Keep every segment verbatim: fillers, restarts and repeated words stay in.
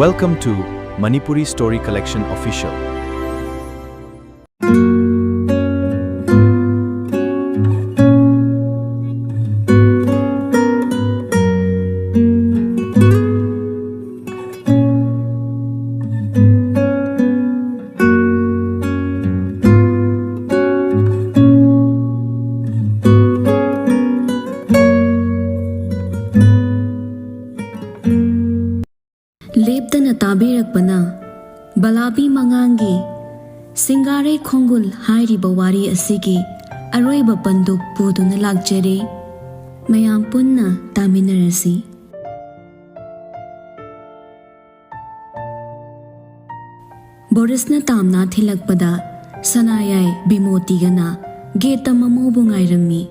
Welcome to Manipuri Story Collection Official. ꯂꯦꯞꯇꯅ ꯇꯥꯕꯤꯔꯛꯄꯅ ꯕꯂꯥꯕꯤ ꯃꯉꯥꯡꯒꯤ ꯁꯤꯡꯒꯥꯔꯩ ꯈꯣꯡꯒꯨꯜ ꯍꯥꯏꯔꯤꯕ ꯋꯥꯔꯤ ꯑꯁꯤꯒꯤ ꯑꯔꯣꯏꯕ ꯄꯟꯗꯨꯞ ꯄꯨꯗꯨꯅ ꯂꯥꯛꯆꯔꯤ꯫ ꯃꯌꯥꯝ ꯄꯨꯟꯅ ꯇꯥꯃꯤꯟꯅꯔꯁꯤ꯫ ꯕꯣꯔꯤꯁꯅ ꯇꯥꯝꯅꯥ ꯊꯤꯜꯂꯛꯄꯗ ꯁꯅꯥꯌꯥꯏ ꯕꯤꯃꯣꯇꯤꯒꯅ ꯒꯦꯠꯇ ꯃꯃꯧꯕꯨ ꯉꯥꯏꯔꯝꯃꯤ꯫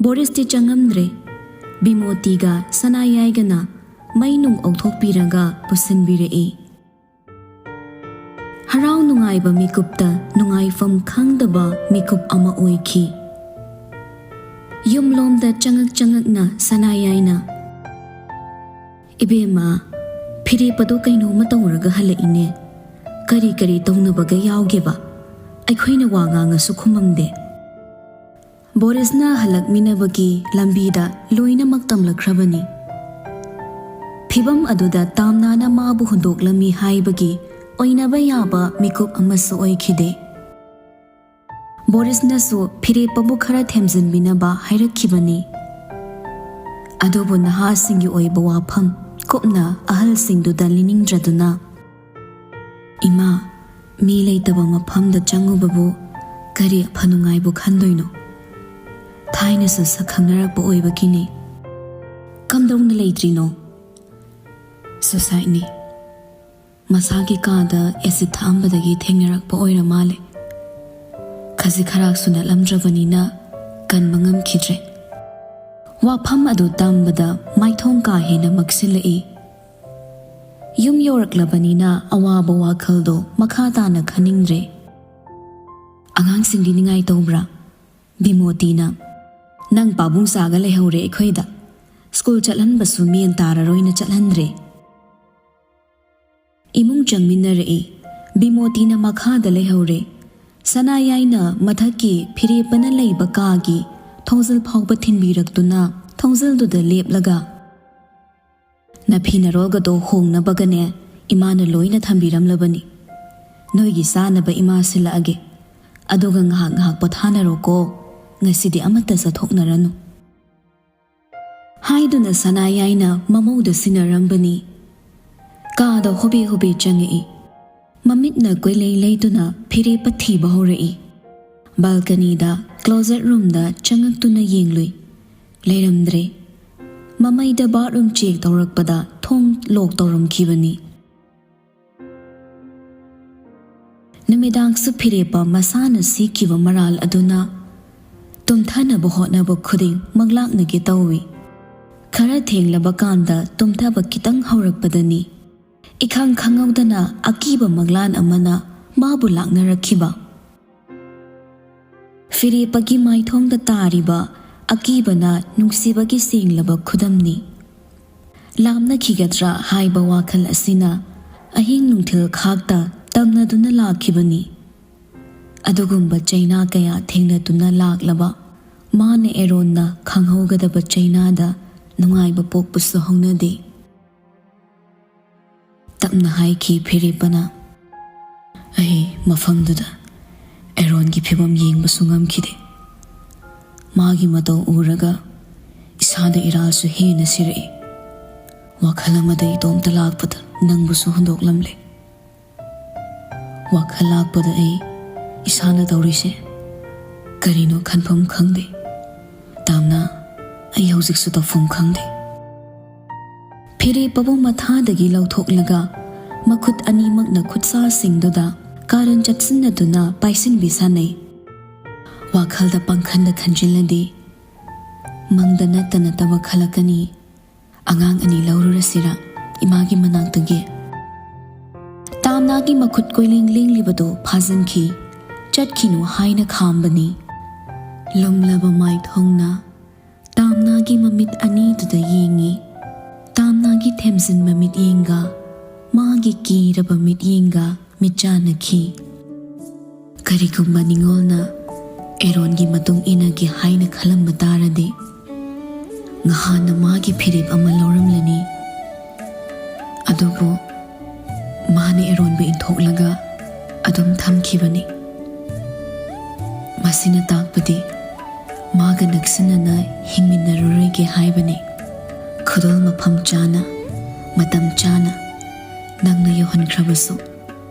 ꯕꯣꯔꯤꯁꯇꯤ ꯆꯪꯉꯝꯗ꯭ꯔꯦ꯫ ꯕꯤꯃꯣꯇꯤꯒ ꯁꯅꯥꯌꯥꯏꯒꯅ ꯃꯩ ꯅꯨꯡ ꯑꯧꯊꯣꯛꯄꯤꯔꯒ ꯄꯨꯁꯤꯟꯕꯤꯔꯛꯏ꯫ ꯍꯔꯥꯎ ꯅꯨꯡꯉꯥꯏꯕ ꯃꯤꯀꯨꯞꯇ ꯅꯨꯡꯉꯥꯏꯐꯝ ꯈꯪꯗꯕ ꯃꯤꯀꯨꯞ ꯑꯃ ꯑꯣꯏꯈꯤ꯫ ꯌꯨꯝꯂꯣꯝꯗ ꯆꯪꯉꯛ ꯆꯪꯉꯛꯅ ꯁꯅꯥꯌꯥꯏꯅ, "ꯏꯕꯦꯝꯃ, ꯐꯤꯔꯦꯞ ꯑꯗꯣ ꯀꯩꯅꯣꯝꯃ ꯇꯧꯔꯒ ꯍꯜꯂꯛꯏꯅꯦ꯫ ꯀꯔꯤ ꯀꯔꯤ ꯇꯧꯅꯕꯒ ꯌꯥꯎꯒꯦꯕ? ꯑꯩꯈꯣꯏꯅ ꯋꯥ ꯉꯥꯡꯉꯁꯨ ꯈꯨꯝꯃꯝꯗꯦ꯫" ꯕꯣꯔꯤꯁꯅ ꯍꯜꯂꯛꯃꯤꯟꯅꯕꯒꯤ ꯂꯝꯕꯤꯗ ꯂꯣꯏꯅꯃꯛ ꯇꯝꯂꯛꯈ꯭ꯔꯕꯅꯤ꯫ ꯐꯤꯚꯝ ꯑꯗꯨꯗ ꯇꯥꯝꯅꯥꯅ ꯃꯥꯕꯨ ꯍꯨꯟꯗꯣꯛꯂꯝꯃꯤ ꯍꯥꯏꯕꯒꯤ ꯑꯣꯏꯅꯕ ꯌꯥꯕ ꯃꯤꯀꯨꯞ ꯑꯃꯁꯨ ꯑꯣꯏꯈꯤꯗꯦ꯫ ꯕꯣꯔꯤꯁꯅꯁꯨ ꯐꯤꯔꯦꯞꯄꯕꯨ ꯈꯔ ꯊꯦꯝꯖꯤꯟꯕꯤꯅꯕ ꯍꯥꯏꯔꯛꯈꯤꯕꯅꯤ꯫ ꯑꯗꯨꯕꯨ ꯅꯍꯥꯁꯤꯡꯒꯤ ꯑꯣꯏꯕ ꯋꯥꯐꯝ ꯀꯨꯞꯅ ꯑꯍꯜꯁꯤꯡꯗꯨꯗ ꯂꯤꯅꯤꯡꯗ꯭ꯔꯗꯨꯅ, "ꯏꯃꯥ, ꯃꯤ ꯂꯩꯇꯕ ꯃꯐꯝꯗ ꯆꯪꯉꯨꯕꯕꯨ ꯀꯔꯤ ꯑꯐ ꯅꯨꯡꯉꯥꯏꯕꯨ ꯈꯟꯗꯣꯏꯅꯣ? ꯊꯥꯏꯅꯁꯨ ꯁꯛ ꯈꯪꯅꯔꯛꯄ ꯑꯣꯏꯕꯒꯤꯅꯤ꯫" "ꯀꯝꯗꯧꯅ ꯂꯩꯇ꯭ꯔꯤꯅꯣ?" "ꯁꯨꯁꯥꯏꯠꯅꯤ꯫ ꯃꯁꯥꯒꯤ ꯀꯥꯗ ꯑꯦꯁꯤꯗ ꯊꯥꯛꯑꯝꯕꯗꯒꯤ ꯊꯦꯡꯅꯔꯛꯄ ꯑꯣꯏꯔ ꯃꯥꯜꯂꯦ꯫ ꯈꯖꯤꯛ ꯈꯔꯥꯛꯁꯨ ꯅꯠꯂꯝꯗ꯭ꯔꯕꯅꯤꯅ ꯀꯟꯕ ꯉꯝꯈꯤꯗ꯭ꯔꯦ꯫" ꯋꯥꯐꯝ ꯑꯗꯨ ꯇꯝꯕꯗ ꯃꯥꯏꯊꯣꯡ ꯀꯥ ꯍꯦꯟꯅ ꯃꯛꯁꯤꯜꯂꯛꯏ꯫ ꯌꯨꯝ ꯌꯧꯔꯛꯂꯕꯅꯤꯅ ꯑꯋꯥꯕ ꯋꯥꯈꯜꯗꯣ ꯃꯈꯥ ꯇꯥꯅ ꯈꯟꯅꯤꯡꯗ꯭ꯔꯦ꯫ "ꯑꯉꯥꯡꯁꯤꯡꯗꯤ ꯅꯤꯡꯉꯥꯏ ꯇꯧꯕ꯭ꯔꯥ?" ꯕꯤꯃꯣꯇꯤꯅ, "ꯅꯪ ꯄꯥꯕꯨꯡ ꯆꯥꯒ ꯂꯩꯍꯧꯔꯦ ꯑꯩꯈꯣꯏꯗ꯫ ꯁ꯭ꯀꯨꯜ ꯆꯠꯍꯟꯕꯁꯨ ꯃꯦꯟ ꯇꯥꯔꯔꯣꯏꯅ ꯆꯠꯍꯟꯗ꯭ꯔꯦ꯫" ꯏꯃꯨꯡ ꯆꯪꯃꯤꯟꯅꯔꯛꯏ꯫ ꯕꯤꯃꯣꯇꯤꯅ ꯃꯈꯥꯗ ꯂꯩꯍꯧꯔꯦ꯫ ꯁꯅꯥꯌꯥꯏꯅ ꯃꯊꯛꯀꯤ ꯐꯤꯔꯦꯞꯄꯅ ꯂꯩꯕ ꯀꯥꯒꯤ ꯊꯣꯡꯖꯤꯜ ꯐꯥꯎꯕ ꯊꯤꯟꯕꯤꯔꯛꯇꯨꯅ ꯊꯣꯡꯖꯤꯜꯗꯨꯗ ꯂꯦꯞꯂꯒ, "ꯅꯐꯤ ꯅꯔꯣꯜꯒꯗꯣ ꯍꯣꯡꯅꯕꯒꯅꯦ ꯏꯃꯥꯅ ꯂꯣꯏꯅ ꯊꯝꯕꯤꯔꯝꯂꯕꯅꯤ꯫ ꯅꯣꯏꯒꯤ ꯆꯥꯅꯕ ꯏꯃꯥ ꯁꯤꯜꯂꯛꯑꯒꯦ꯫ ꯑꯗꯨꯒ ꯉꯥꯏꯍꯥꯛ ꯉꯥꯏꯍꯥꯛ ꯄꯣꯊꯥꯅꯔꯣꯀꯣ꯫ ꯉꯁꯤꯗꯤ ꯑꯃꯠꯇ ꯆꯠꯊꯣꯛꯅꯔꯅꯨ" ꯍꯥꯏꯗꯨꯅ ꯁꯅꯥꯌꯥꯏꯅ ꯃꯃꯧꯗ ꯁꯤꯟꯅꯔꯝꯕꯅꯤ꯫ ꯀꯥꯗ ꯍꯣꯕꯦ ꯍꯣꯕꯦ ꯆꯪꯉꯛꯏ꯫ ꯃꯃꯤꯠꯅ ꯀꯣꯏꯂꯩ ꯂꯩꯗꯨꯅ ꯐꯤꯔꯦꯞꯄ ꯊꯤꯕ ꯍꯧꯔꯛꯏ꯫ ꯕꯥꯜꯀꯅꯤꯗ, ꯀ꯭ꯂꯣꯖꯦꯠ ꯔꯨꯝꯗ ꯆꯪꯉꯛꯇꯨꯅ ꯌꯦꯡꯂꯨꯏ꯫ ꯂꯩꯔꯝꯗ꯭ꯔꯦ꯫ ꯃꯃꯩꯗ ꯕꯥꯠꯔꯨꯝ ꯆꯦꯛ ꯇꯧꯔꯛꯄꯗ ꯊꯣꯡ ꯂꯣꯛ ꯇꯧꯔꯝꯈꯤꯕꯅꯤ꯫ ꯅꯨꯃꯤꯗꯥꯡꯁꯨ ꯐꯤꯔꯦꯞꯄ ꯃꯁꯥꯅ ꯁꯤꯈꯤꯕ ꯃꯔꯥꯜ ꯑꯗꯨꯅ ꯇꯨꯝꯊꯅꯕ ꯍꯣꯠꯅꯕ ꯈꯨꯗꯤꯡ ꯃꯪꯂꯥꯛꯅꯒꯦ ꯇꯧꯏ꯫ ꯈꯔ ꯊꯦꯡꯂꯕ ꯀꯥꯟꯗ ꯇꯨꯝꯊꯕ ꯈꯤꯇꯪ ꯍꯧꯔꯛꯄꯗꯅꯤ ꯏꯈꯪ ꯈꯪꯍꯧꯗꯅ ꯑꯀꯤꯕ ꯃꯪꯂꯥꯟ ꯑꯃꯅ ꯃꯥꯕꯨ ꯂꯥꯛꯅꯔꯛꯈꯤꯕ꯫ ꯐꯤꯔꯦꯞꯄꯒꯤ ꯃꯥꯏꯊꯣꯡꯗ ꯇꯥꯔꯤꯕ ꯑꯀꯤꯕꯅ ꯅꯨꯡꯁꯤꯕꯒꯤ ꯁꯦꯡꯂꯕ ꯈꯨꯗꯝꯅꯤ꯫ ꯂꯥꯝꯅꯈꯤꯒꯗ꯭ꯔꯥ ꯍꯥꯏꯕ ꯋꯥꯈꯜ ꯑꯁꯤꯅ ꯑꯍꯤꯡ ꯅꯨꯡꯊꯤꯜ ꯈꯥꯛꯇ ꯇꯝꯅꯗꯨꯅ ꯂꯥꯛꯈꯤꯕꯅꯤ꯫ ꯑꯗꯨꯒꯨꯝꯕ ꯆꯩꯅꯥ ꯀꯌꯥ ꯊꯦꯡꯅꯗꯨꯅ ꯂꯥꯛꯂꯕ ꯃꯥꯅ ꯑꯦꯔꯣꯟꯅ ꯈꯪꯍꯧꯒꯗꯕ ꯆꯩꯅꯥꯗ ꯅꯨꯡꯉꯥꯏꯕ ꯄꯣꯛꯄꯁꯨ ꯍꯧꯅꯗꯦ꯫ ꯇꯞꯅ ꯍꯥꯏꯈꯤ ꯐꯤꯔꯦꯞꯄꯅ꯫ ꯑꯩ ꯃꯐꯝꯗꯨꯗ ꯑꯦꯔꯣꯟꯒꯤ ꯐꯤꯕꯝ ꯌꯦꯡꯕꯁꯨ ꯉꯝꯈꯤꯗꯦ꯫ ꯃꯥꯒꯤ ꯃꯇꯧ ꯎꯔꯒ ꯏꯁꯥꯗ ꯏꯔꯥꯜꯁꯨ ꯍꯦꯟꯅ ꯁꯤꯔꯛꯏ꯫ ꯋꯥꯈꯜ ꯑꯃꯗ ꯏꯇꯣꯝꯇ ꯂꯥꯛꯄꯗ ꯅꯪꯕꯨꯁꯨ ꯍꯨꯟꯗꯣꯛꯂꯝꯂꯦ꯫ ꯋꯥꯈꯜ ꯂꯥꯛꯄꯗ ꯑꯩ ꯏꯁꯥꯅ ꯇꯧꯔꯤꯁꯦ ꯀꯔꯤꯅꯣ ꯈꯟꯐꯝ ꯈꯪꯗꯦ꯫ ꯇꯥꯝꯅ, ꯑꯩ ꯍꯧꯖꯤꯛꯁꯨ ꯇꯧꯐꯝ ꯈꯪꯗꯦ꯫ ꯐꯤꯔꯦꯞꯄꯕꯨ ꯃꯊꯥꯗꯒꯤ ꯂꯧꯊꯣꯛꯂꯒ ꯃꯈꯨꯠ ꯑꯅꯤꯃꯛꯅ ꯈꯨꯠꯁꯥꯁꯤꯡꯗꯨꯗ ꯀꯥꯔꯟ ꯆꯠꯁꯤꯟꯅꯗꯨꯅ ꯄꯥꯏꯁꯤꯟꯕꯤ ꯁꯥꯟꯅꯩ꯫ ꯋꯥꯈꯜꯗ ꯄꯪꯈꯟꯗ ꯈꯟꯖꯤꯜꯂꯗꯤ ꯃꯪꯗ ꯅꯠꯇ ꯅꯠꯇꯕ ꯈꯜꯂꯛꯀꯅꯤ꯫ ꯑꯉꯥꯡ ꯑꯅꯤ ꯂꯧꯔꯨꯔꯁꯤꯔ ꯏꯃꯥꯒꯤ ꯃꯅꯥꯛꯇꯒꯤ? ꯇꯥꯝꯅꯥꯒꯤ ꯃꯈꯨꯠ ꯀꯣꯏꯂꯦꯡ ꯂꯦꯡꯂꯤꯕꯗꯨ ꯐꯥꯖꯤꯟꯈꯤ꯫ ꯆꯠꯈꯤꯅꯨ ꯍꯥꯏꯅ ꯈꯥꯝꯕꯅꯤ꯫ ꯂꯨꯝꯂꯕ ꯃꯥꯏꯊꯣꯡꯅ ꯇꯥꯝꯅꯥꯒꯤ ꯃꯃꯤꯠ ꯑꯅꯤꯗꯨꯗ ꯌꯦꯡꯉꯤ꯫ ꯇꯥꯝꯅꯥꯒꯤ ꯊꯦꯝꯖꯤꯟꯕ ꯃꯤꯠꯌꯦꯡꯒ ꯃꯥꯒꯤ ꯀꯤꯔꯕ ꯃꯤꯠꯌꯦꯡꯒ ꯃꯤꯠꯆꯥꯟꯅꯈꯤ꯫ ꯀꯔꯤꯒꯨꯝꯕ ꯅꯤꯉꯣꯜꯅ ꯑꯦꯔꯣꯟꯒꯤ ꯃꯇꯨꯡ ꯏꯟꯅꯒꯦ ꯍꯥꯏꯅ ꯈꯜꯂꯝꯕ ꯇꯥꯔꯗꯤ, ꯉꯍꯥꯟꯅ ꯃꯥꯒꯤ ꯐꯤꯔꯦꯞ ꯑꯃ ꯂꯧꯔꯝꯂꯅꯤ꯫ ꯑꯗꯨꯕꯨ ꯃꯥꯅ ꯑꯦꯔꯣꯟꯕꯨ ꯏꯟꯊꯣꯛꯂꯒ ꯑꯗꯨꯝ ꯊꯝꯈꯤꯕꯅꯤ꯫ ꯃꯁꯤꯅ ꯇꯥꯛꯄꯗꯤ ꯃꯥꯒ ꯅꯛꯁꯤꯟꯅꯅ ꯍꯤꯡꯃꯤꯟꯅꯔꯔꯣꯏꯒꯦ ꯍꯥꯏꯕꯅꯤ꯫ ꯈꯨꯗꯣꯜ ꯃꯐꯝ ꯆꯥꯅ, ꯃꯇꯝ ꯆꯥꯅ ꯅꯪꯅ ꯌꯧꯍꯟꯈ꯭ꯔꯕꯁꯨ,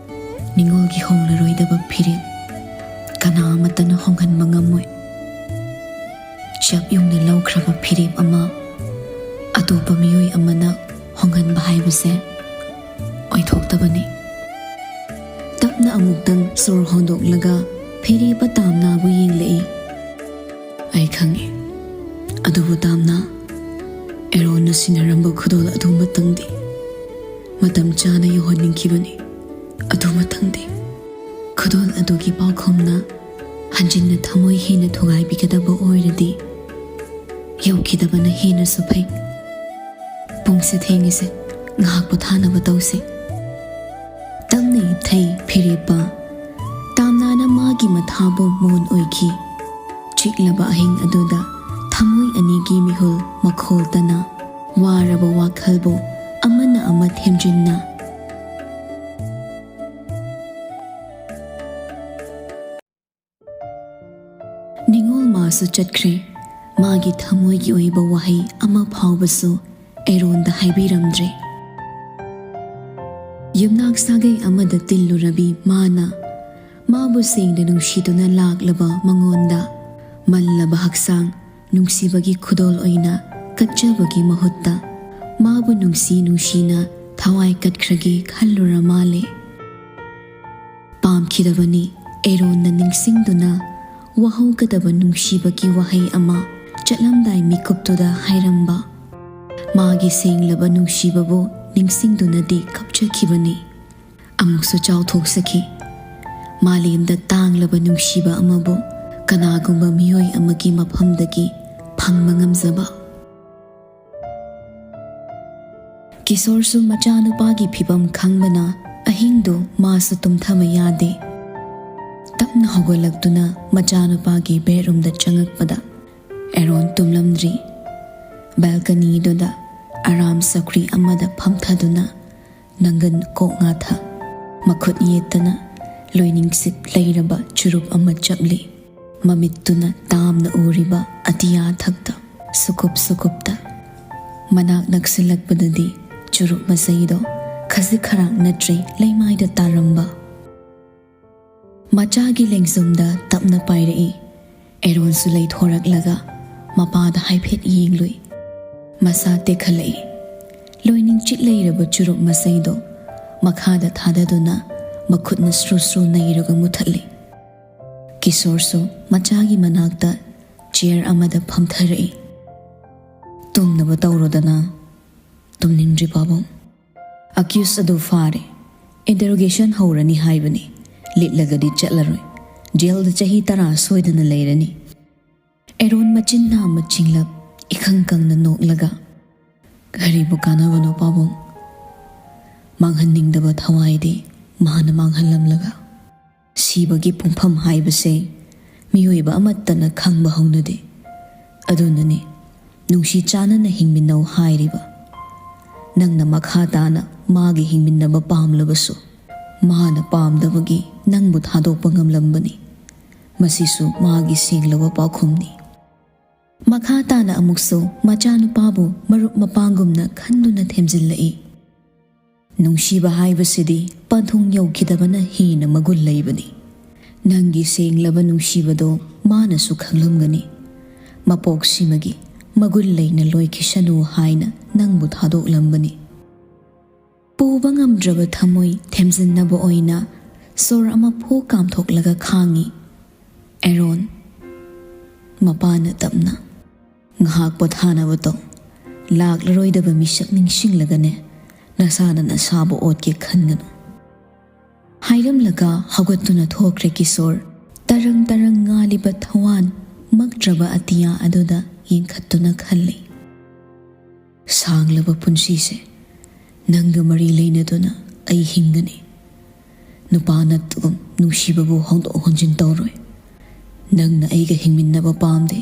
ꯅꯤꯉꯣꯜꯒꯤ ꯍꯣꯡꯂꯔꯣꯏꯗꯕ ꯐꯤꯔꯦꯞ ꯀꯅꯥ ꯑꯃꯠꯇꯅ ꯍꯣꯡꯍꯟꯕ ꯉꯝꯃꯣꯏ꯫ ꯆꯞ ꯌꯨꯡꯅ ꯂꯧꯈ꯭ꯔꯕ ꯐꯤꯔꯦꯞ ꯑꯃ ꯑꯇꯣꯞꯄ ꯃꯤꯑꯣꯏ ꯑꯃꯅ ꯍꯣꯡꯍꯟꯕ ꯍꯥꯏꯕꯁꯦ ꯑꯣꯏꯊꯣꯛꯇꯕꯅꯤ꯫ ꯇꯞꯅ ꯑꯃꯨꯛꯇꯪ ꯁꯣꯔ ꯍꯣꯟꯗꯣꯛꯂꯒ ꯐꯤꯔꯦꯞꯄ ꯇꯥꯝꯅꯥꯕꯨ ꯌꯦꯡꯂꯛꯏ꯫ ꯑꯩ ꯈꯪꯏ, ꯑꯗꯨꯕꯨ ꯇꯥꯝꯅꯥ, ꯑꯦꯔꯣꯟꯅ ꯁꯤꯟꯅꯔꯝꯕ ꯈꯨꯗꯣꯜ ꯑꯗꯨꯃꯛꯇꯪꯗꯤ ꯃꯇꯝ ꯆꯥꯅ ꯌꯧꯍꯟꯅꯤꯡꯈꯤꯕꯅꯤ꯫ ꯑꯗꯨꯃꯛꯇꯪꯗꯤ꯫ ꯈꯨꯗꯣꯜ ꯑꯗꯨꯒꯤ ꯄꯥꯎꯈꯨꯝꯅ ꯍꯟꯖꯤꯟꯅ ꯊꯃꯣꯏ ꯍꯦꯟꯅ ꯊꯨꯒꯥꯏꯕꯤꯒꯗꯕ ꯑꯣꯏꯔꯗꯤ, ꯌꯧꯈꯤꯗꯕꯅ ꯍꯦꯟꯅꯁꯨ ꯐꯩ꯫ ꯄꯨꯡꯁꯦ ꯊꯦꯡꯉꯤꯁꯦ, ꯉꯥꯏꯍꯥꯛ ꯄꯣꯊꯥꯅꯕ ꯇꯧꯁꯤ꯫ ꯇꯞꯅ ꯏꯞꯊꯩ ꯐꯤꯔꯦꯞꯄ꯫ ꯇꯥꯝꯅꯥꯅ ꯃꯥꯒꯤ ꯃꯊꯥꯕꯨ ꯃꯣꯟ ꯑꯣꯏꯈꯤ꯫ ꯆꯤꯛꯂꯕ ꯑꯍꯤꯡ ꯑꯗꯨꯗ ꯊꯃꯣꯏ ꯑꯅꯤꯒꯤ ꯃꯤꯍꯨꯜ ꯃꯈꯣꯜꯇꯅ, ꯋꯥꯔꯕ ꯋꯥꯈꯜꯕꯨ ꯑꯃꯅ ꯑꯃ ꯊꯦꯝꯖꯤꯟꯅ꯫ ꯅꯤꯉꯣꯜ ꯃꯥꯁꯨ ꯆꯠꯈ꯭ꯔꯦ꯫ ꯃꯥꯒꯤ ꯊꯃꯣꯏꯒꯤ ꯑꯣꯏꯕ ꯋꯥꯍꯩ ꯑꯃ ꯐꯥꯎꯕꯁꯨ ꯑꯦꯔꯣꯟꯗ ꯍꯥꯏꯕꯤꯔꯝꯗ꯭ꯔꯦ꯫ ꯌꯨꯝꯅꯥꯛ ꯁꯥꯒꯩ ꯑꯃꯗ ꯇꯤꯜꯂꯨꯔꯕꯤ ꯃꯥꯅ ꯃꯥꯕꯨ ꯁꯦꯡꯅ ꯅꯨꯡꯁꯤꯗꯨꯅ ꯂꯥꯛꯂꯕ ꯃꯉꯣꯟꯗ ꯃꯜꯂꯕ ꯍꯛꯆꯥꯡ ꯅꯨꯡꯁꯤꯕꯒꯤ ꯈꯨꯗꯣꯜ ꯑꯣꯏꯅ ꯀꯠꯆꯕꯒꯤ ꯃꯍꯨꯠꯇ, ꯃꯥꯕꯨ ꯅꯨꯡꯁꯤ ꯅꯨꯡꯁꯤꯅ ꯊꯋꯥꯏ ꯀꯠꯈ꯭ꯔꯒꯦ ꯈꯜꯂꯨꯔ ꯃꯥꯜꯂꯦ꯫ ꯄꯥꯝꯈꯤꯗꯕꯅꯤ꯫ ꯑꯦꯔꯣꯟꯅ ꯅꯤꯡꯁꯤꯡꯗꯨꯅ ꯋꯥꯍꯧꯒꯗꯕ ꯅꯨꯡꯁꯤꯕꯒꯤ ꯋꯥꯍꯩ ꯑꯃ ꯆꯠꯂꯝꯗꯥꯏ ꯃꯤꯀꯨꯞꯇꯨꯗ ꯍꯥꯏꯔꯝꯕ꯫ ꯃꯥꯒꯤ ꯁꯦꯡꯂꯕ ꯅꯨꯡꯁꯤꯕꯕꯨ ꯅꯤꯡꯁꯤꯡꯗꯨꯅꯗꯤ ꯀꯞꯆꯈꯤꯕꯅꯤ꯫ ꯑꯃꯨꯛꯁꯨ ꯆꯥꯎꯊꯣꯛꯆꯈꯤ꯫ ꯃꯥꯂꯦꯝꯗ ꯇꯥꯡꯂꯕ ꯅꯨꯡꯁꯤꯕ ꯑꯃꯕꯨ ꯀꯅꯥꯒꯨꯝꯕ ꯃꯤꯑꯣꯏ ꯑꯃꯒꯤ ꯃꯐꯝꯗꯒꯤ ꯐꯪꯕ ꯉꯝꯖꯕ꯫ ꯀꯤꯁꯣꯔꯁꯨ ꯃꯆꯥꯅꯨꯄꯥꯒꯤ ꯐꯤꯕꯝ ꯈꯪꯕꯅ ꯑꯍꯤꯡꯗꯨ ꯃꯥꯁꯨ ꯇꯨꯝꯊꯕ ꯌꯥꯗꯦ꯫ ꯇꯞꯅ ꯍꯧꯒꯠꯂꯛꯇꯨꯅ ꯃꯆꯥꯅꯨꯄꯥꯒꯤ ꯕꯦꯗꯔꯨꯝꯗ ꯆꯪꯉꯛꯄꯗ ꯑꯦꯔꯣꯟ ꯇꯨꯝꯂꯝꯗ꯭ꯔꯤ꯫ ꯕꯦꯜꯀꯅꯤꯗꯨꯗ ꯑꯔꯥꯝ ꯆꯧꯀ꯭ꯔꯤ ꯑꯃꯗ ꯐꯝꯊꯗꯨꯅ ꯅꯪꯒꯟ ꯀꯣꯛ ꯉꯥꯊ, ꯃꯈꯨꯠ ꯌꯦꯠꯇꯅ ꯂꯣꯏꯅꯤꯡꯆꯤꯠ ꯂꯩꯔꯕ ꯆꯨꯔꯨꯞ ꯑꯃ ꯆꯞꯂꯤ꯫ ꯃꯃꯤꯠꯇꯨꯅ ꯇꯥꯝꯅ ꯎꯔꯤꯕ ꯑꯇꯤꯌꯥ ꯊꯛꯇ ꯁꯨꯀꯨꯞ ꯁꯨꯀꯨꯞꯇ꯫ ꯃꯅꯥꯛ ꯅꯛꯁꯤꯜꯂꯛꯄꯗꯗꯤ ꯆꯨꯔꯨꯞ ꯃꯆꯩꯗꯣ ꯈꯖꯤꯛ ꯈꯔꯥꯛ ꯅꯠꯇ꯭ꯔꯦ ꯂꯩꯃꯥꯏꯗ ꯇꯥꯔꯝꯕ꯫ ꯃꯆꯥꯒꯤ ꯂꯦꯡꯖꯨꯝꯗ ꯇꯞꯅ ꯄꯥꯏꯔꯛꯏ꯫ ꯑꯦꯔꯣꯟꯁꯨ ꯂꯩꯊꯣꯔꯛꯂꯒ ꯃꯄꯥꯗ ꯍꯥꯏꯐꯦꯠ ꯌꯦꯡꯂꯨꯏ꯫ ꯃꯁꯥ ꯇꯦꯛꯈꯠꯂꯛꯏ꯫ ꯂꯣꯏꯅꯤꯡꯆꯤꯠ ꯂꯩꯔꯕ ꯆꯨꯔꯨꯞ ꯃꯆꯩꯗꯣ ꯃꯈꯥꯗ ꯊꯥꯗꯗꯨꯅ ꯃꯈꯨꯠꯅ ꯁ꯭ꯔꯨ ꯁ꯭ꯔꯨ ꯅꯩꯔꯒ ꯃꯨꯊꯠꯂꯤ꯫ ꯀꯤꯁꯣꯔꯁꯨ ꯃꯆꯥꯒꯤ ꯃꯅꯥꯛꯇ ꯆꯤꯌꯔ ꯑꯃꯗ ꯐꯝꯊꯔꯛꯏ꯫ "ꯇꯨꯝꯅꯕ ꯇꯧꯔꯣꯗꯅ꯫ ꯇꯨꯝꯅꯤꯡꯗ꯭ꯔꯤ ꯄꯥꯕꯨꯡ꯫ ꯑꯦꯀ꯭ꯌꯨꯁ ꯑꯗꯨ ꯐꯥꯔꯦ꯫ ꯏꯟꯇꯔꯣꯒꯦꯁꯟ ꯍꯧꯔꯅꯤ ꯍꯥꯏꯕꯅꯤ꯫ ꯂꯤꯠꯂꯒꯗꯤ ꯆꯠꯂꯔꯣꯏ꯫ ꯖꯦꯜꯗ ꯆꯍꯤ ꯇꯔꯥ ꯁꯣꯏꯗꯅ ꯂꯩꯔꯅꯤ꯫" ꯑꯦꯔꯣꯟ ꯃꯆꯤꯟ ꯅꯥꯝꯃ ꯆꯤꯡꯂꯞ ꯏꯈꯪ ꯀꯪꯅ ꯅꯣꯛꯂꯒ, "ꯀꯔꯤꯕꯨ ꯀꯥꯟꯅꯕꯅꯣ ꯄꯥꯕꯨꯡ? ꯃꯥꯡꯍꯟꯅꯤꯡꯗꯕ ꯊꯋꯥꯏꯗꯤ ꯃꯥꯅ ꯃꯥꯡꯍꯜꯂꯝꯂꯒ꯫ ꯁꯤꯕꯒꯤ ꯄꯨꯡꯐꯝ ꯍꯥꯏꯕꯁꯦ ꯃꯤꯑꯣꯏꯕ ꯑꯃꯠꯇꯅ ꯈꯪꯕ ꯍꯧꯅꯗꯦ꯫ ꯑꯗꯨꯅꯅꯤ ꯅꯨꯡꯁꯤ ꯆꯥꯟꯅꯅ ꯍꯤꯡꯃꯤꯟꯅꯧ ꯍꯥꯏꯔꯤꯕ꯫ ꯅꯪꯅ ꯃꯈꯥ ꯇꯥꯅ ꯃꯥꯒꯤ ꯍꯤꯡꯃꯤꯟꯅꯕ ꯄꯥꯝꯂꯕꯁꯨ, ꯃꯥꯅ ꯄꯥꯝꯗꯕꯒꯤ ꯅꯪꯕꯨ ꯊꯥꯗꯣꯛꯄ ꯉꯝꯂꯝꯕꯅꯤ꯫ ꯃꯁꯤꯁꯨ ꯃꯥꯒꯤ ꯁꯦꯡꯂꯕ ꯄꯥꯎꯈꯨꯝꯅꯤ꯫" ꯃꯈꯥ ꯇꯥꯅ ꯑꯃꯨꯛꯁꯨ ꯃꯆꯥꯅꯨꯄꯥꯕꯨ ꯃꯔꯨꯞ ꯃꯄꯥꯡꯒꯨꯝꯅ ꯈꯟꯗꯨꯅ ꯊꯦꯝꯖꯤꯜꯂꯛꯏ꯫ "ꯅꯨꯡꯁꯤꯕ ꯍꯥꯏꯕꯁꯤꯗꯤ ꯄꯟꯊꯨꯡ ꯌꯧꯈꯤꯗꯕꯅ ꯍꯦꯟꯅ ꯃꯒꯨꯟ ꯂꯩꯕꯅꯤ꯫ ꯅꯪꯒꯤ ꯁꯦꯡꯂꯕ ꯅꯨꯡꯁꯤꯕꯗꯣ ꯃꯥꯅꯁꯨ ꯈꯪꯂꯝꯒꯅꯤ꯫ ꯃꯄꯣꯛꯁꯤꯃꯒꯤ ꯃꯒꯨꯟ ꯂꯩꯅ ꯂꯣꯏꯈꯤꯁꯅꯨ ꯍꯥꯏꯅ ꯅꯪꯕꯨ ꯊꯥꯗꯣꯛꯂꯝꯕꯅꯤ꯫" ꯄꯨꯕ ꯉꯝꯗ꯭ꯔꯕ ꯊꯃꯣꯏ ꯊꯦꯝꯖꯤꯟꯅꯕ ꯑꯣꯏꯅ ꯁꯣꯔ ꯑꯃ ꯐꯨ ꯀꯥꯝꯊꯣꯛꯂꯒ ꯈꯥꯡꯉꯤ꯫ "ꯑꯦꯔꯣꯟ," ꯃꯄꯥꯅ ꯇꯞꯅ, "ꯉꯥꯏꯍꯥꯛ ꯄꯣꯊꯥꯅꯕ ꯇꯧ꯫ ꯂꯥꯛꯂꯔꯣꯏꯗꯕ ꯃꯤꯁꯛ ꯅꯤꯡꯁꯤꯡꯂꯒꯅꯦ ꯅꯁꯥꯅ ꯅꯁꯥꯕꯨ ꯑꯣꯠꯀꯦ ꯈꯟꯒꯅꯨ꯫" ꯍꯥꯏꯔꯝꯂꯒ ꯍꯧꯒꯠꯇꯨꯅ ꯊꯣꯛꯈ꯭ꯔꯦ ꯀꯤꯁꯣꯔ꯫ ꯇꯔꯪ ꯇꯔꯪ ꯉꯥꯜꯂꯤꯕ ꯊꯋꯥꯟ ꯃꯛꯇ꯭ꯔꯕ ꯑꯇꯤꯌꯥ ꯑꯗꯨꯗ ꯌꯦꯡꯈꯠꯇꯨꯅ ꯈꯜꯂꯤ꯫ ꯁꯥꯡꯂꯕ ꯄꯨꯟꯁꯤꯁꯦ "ꯅꯪꯒ ꯃꯔꯤ ꯂꯩꯅꯗꯨꯅ ꯑꯩ ꯍꯤꯡꯒꯅꯤ꯫ ꯅꯨꯄꯥ ꯅꯠꯇꯒꯨꯝ ꯅꯨꯡꯁꯤꯕꯕꯨ ꯍꯣꯡꯗꯣꯛ ꯍꯣꯟꯖꯤꯟ ꯇꯧꯔꯣꯏ꯫ ꯅꯪꯅ ꯑꯩꯒ ꯍꯤꯡꯃꯤꯟꯅꯕ ꯄꯥꯝꯗꯦ꯫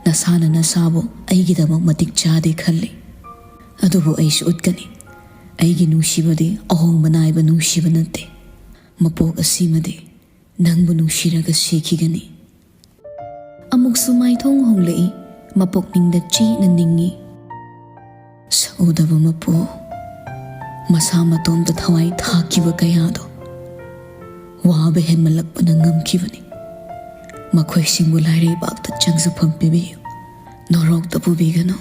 ꯅꯁꯥꯅ ꯅꯁꯥꯕꯨ ꯑꯩꯒꯤꯗꯃꯛ ꯃꯇꯤꯛ ꯆꯥꯗꯦ ꯈꯜꯂꯤ꯫ ꯑꯗꯨꯕꯨ ꯑꯩꯁꯨ ꯎꯠꯀꯅꯤ꯫ ꯑꯩꯒꯤ ꯅꯨꯡꯁꯤꯕꯗꯤ ꯑꯍꯣꯡꯕ ꯅꯥꯏꯕ ꯅꯨꯡꯁꯤꯕ ꯅꯠꯇꯦ꯫ ꯃꯄꯣꯛ ꯑꯁꯤꯃꯗꯤ ꯅꯪꯕꯨ ꯅꯨꯡꯁꯤꯔꯒ ꯁꯤꯈꯤꯒꯅꯤ"꯫ ꯑꯃꯨꯛꯁꯨ ꯃꯥꯏꯊꯣꯡ ꯍꯣꯡꯂꯛꯏ, ꯃꯄꯨꯛꯅꯤꯡꯗ ꯆꯦꯠꯅ ꯅꯤꯡꯏ꯫ ꯁꯛꯎꯗꯕ ꯃꯄꯨ, ꯃꯁꯥ ꯃꯇꯣꯝꯇ ꯊꯋꯥꯏ ꯊꯥꯈꯤꯕ ꯀꯌꯥꯗꯣ ꯋꯥꯕ ꯍꯦꯟꯃꯜꯂꯛꯄꯅ ꯉꯝꯈꯤꯕꯅꯤ꯫ ꯃꯈꯣꯏꯁꯤꯡꯕꯨ ꯂꯥꯏꯔꯩꯕꯥꯛꯇ ꯆꯪꯖꯐꯝ ꯄꯤꯕꯤꯌꯨ, ꯅꯣꯔꯣꯛꯇ ꯄꯨꯕꯤꯒꯅꯨ꯫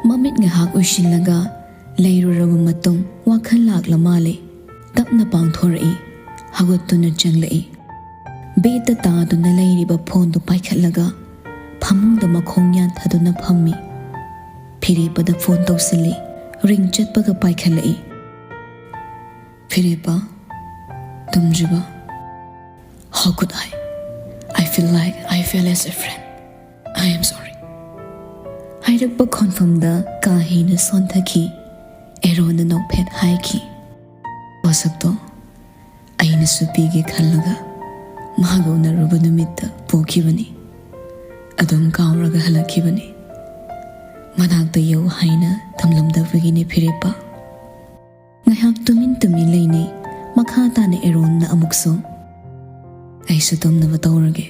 ꯃꯃꯤꯠ ꯉꯥꯏꯍꯥꯛ ꯎꯏꯁꯤꯜꯂꯒ ꯂꯩꯔꯨꯔꯕ ꯃꯇꯨꯡ ꯋꯥꯈꯜ ꯂꯥꯛꯂ ꯃꯥꯜꯂꯦ꯫ ꯇꯞꯅ ꯄꯥꯡꯊꯣꯔꯛꯏ꯫ ꯍꯧꯒꯠꯇꯨꯅ ꯆꯪꯂꯛꯏ꯫ ꯕꯦꯗꯇ ꯇꯥꯗꯨꯅ ꯂꯩꯔꯤꯕ ꯐꯣꯟꯗꯨ ꯄꯥꯏꯈꯠꯂꯒ ꯐꯃꯨꯡꯗ ꯃꯈꯣꯡ ꯌꯥꯟꯊꯗꯨꯅ ꯐꯝꯃꯤ꯫ ꯐꯤꯔꯦꯞꯄꯗ ꯐꯣꯟ ꯇꯧꯁꯤꯜꯂꯤ꯫ ꯔꯤꯡ ꯆꯠꯄꯒ ꯄꯥꯏꯈꯠꯂꯛꯏ꯫ "ꯐꯤꯔꯦꯞꯄ, ꯇꯨꯝꯗ꯭ꯔꯤꯕ?" "How could I? I feel like I feel as a friend. I am sorry." ꯍꯥꯏꯔꯛꯄ ꯈꯣꯟꯐꯝꯗ ꯀꯥ ꯍꯦꯟꯅ ꯁꯣꯟꯊꯈꯤ꯫ ꯑꯦꯔꯣꯟꯅ ꯅꯣꯛꯐꯦꯠ ꯍꯥꯏꯈꯤ꯫ ꯋꯥꯁꯛꯇꯣ ꯑꯩꯅꯁꯨ ꯄꯤꯒꯦ ꯈꯜꯂꯒ ꯃꯍꯥꯛ ꯎꯅꯔꯨꯕ ꯅꯨꯃꯤꯠꯇ ꯄꯣꯛꯈꯤꯕꯅꯤ꯫ ꯑꯗꯨꯝ ꯀꯥꯎꯔꯒ ꯍꯜꯂꯛꯈꯤꯕꯅꯤ꯫ ꯃꯅꯥꯛꯇ ꯌꯧ ꯍꯥꯏꯅ ꯊꯝꯂꯝꯗꯕꯒꯤꯅꯤ ꯐꯤꯔꯦꯞꯄ꯫ ꯉꯥꯏꯍꯥꯛ ꯇꯨꯃꯤꯟ ꯇꯨꯃꯤꯟ ꯂꯩꯅꯩ꯫ ꯃꯈꯥ ꯇꯥꯅ ꯑꯦꯔꯣꯟꯅ ꯑꯃꯨꯛꯁꯨ, "ꯑꯩꯁꯨ ꯇꯨꯝꯅꯕ ꯇꯧꯔꯒꯦ꯫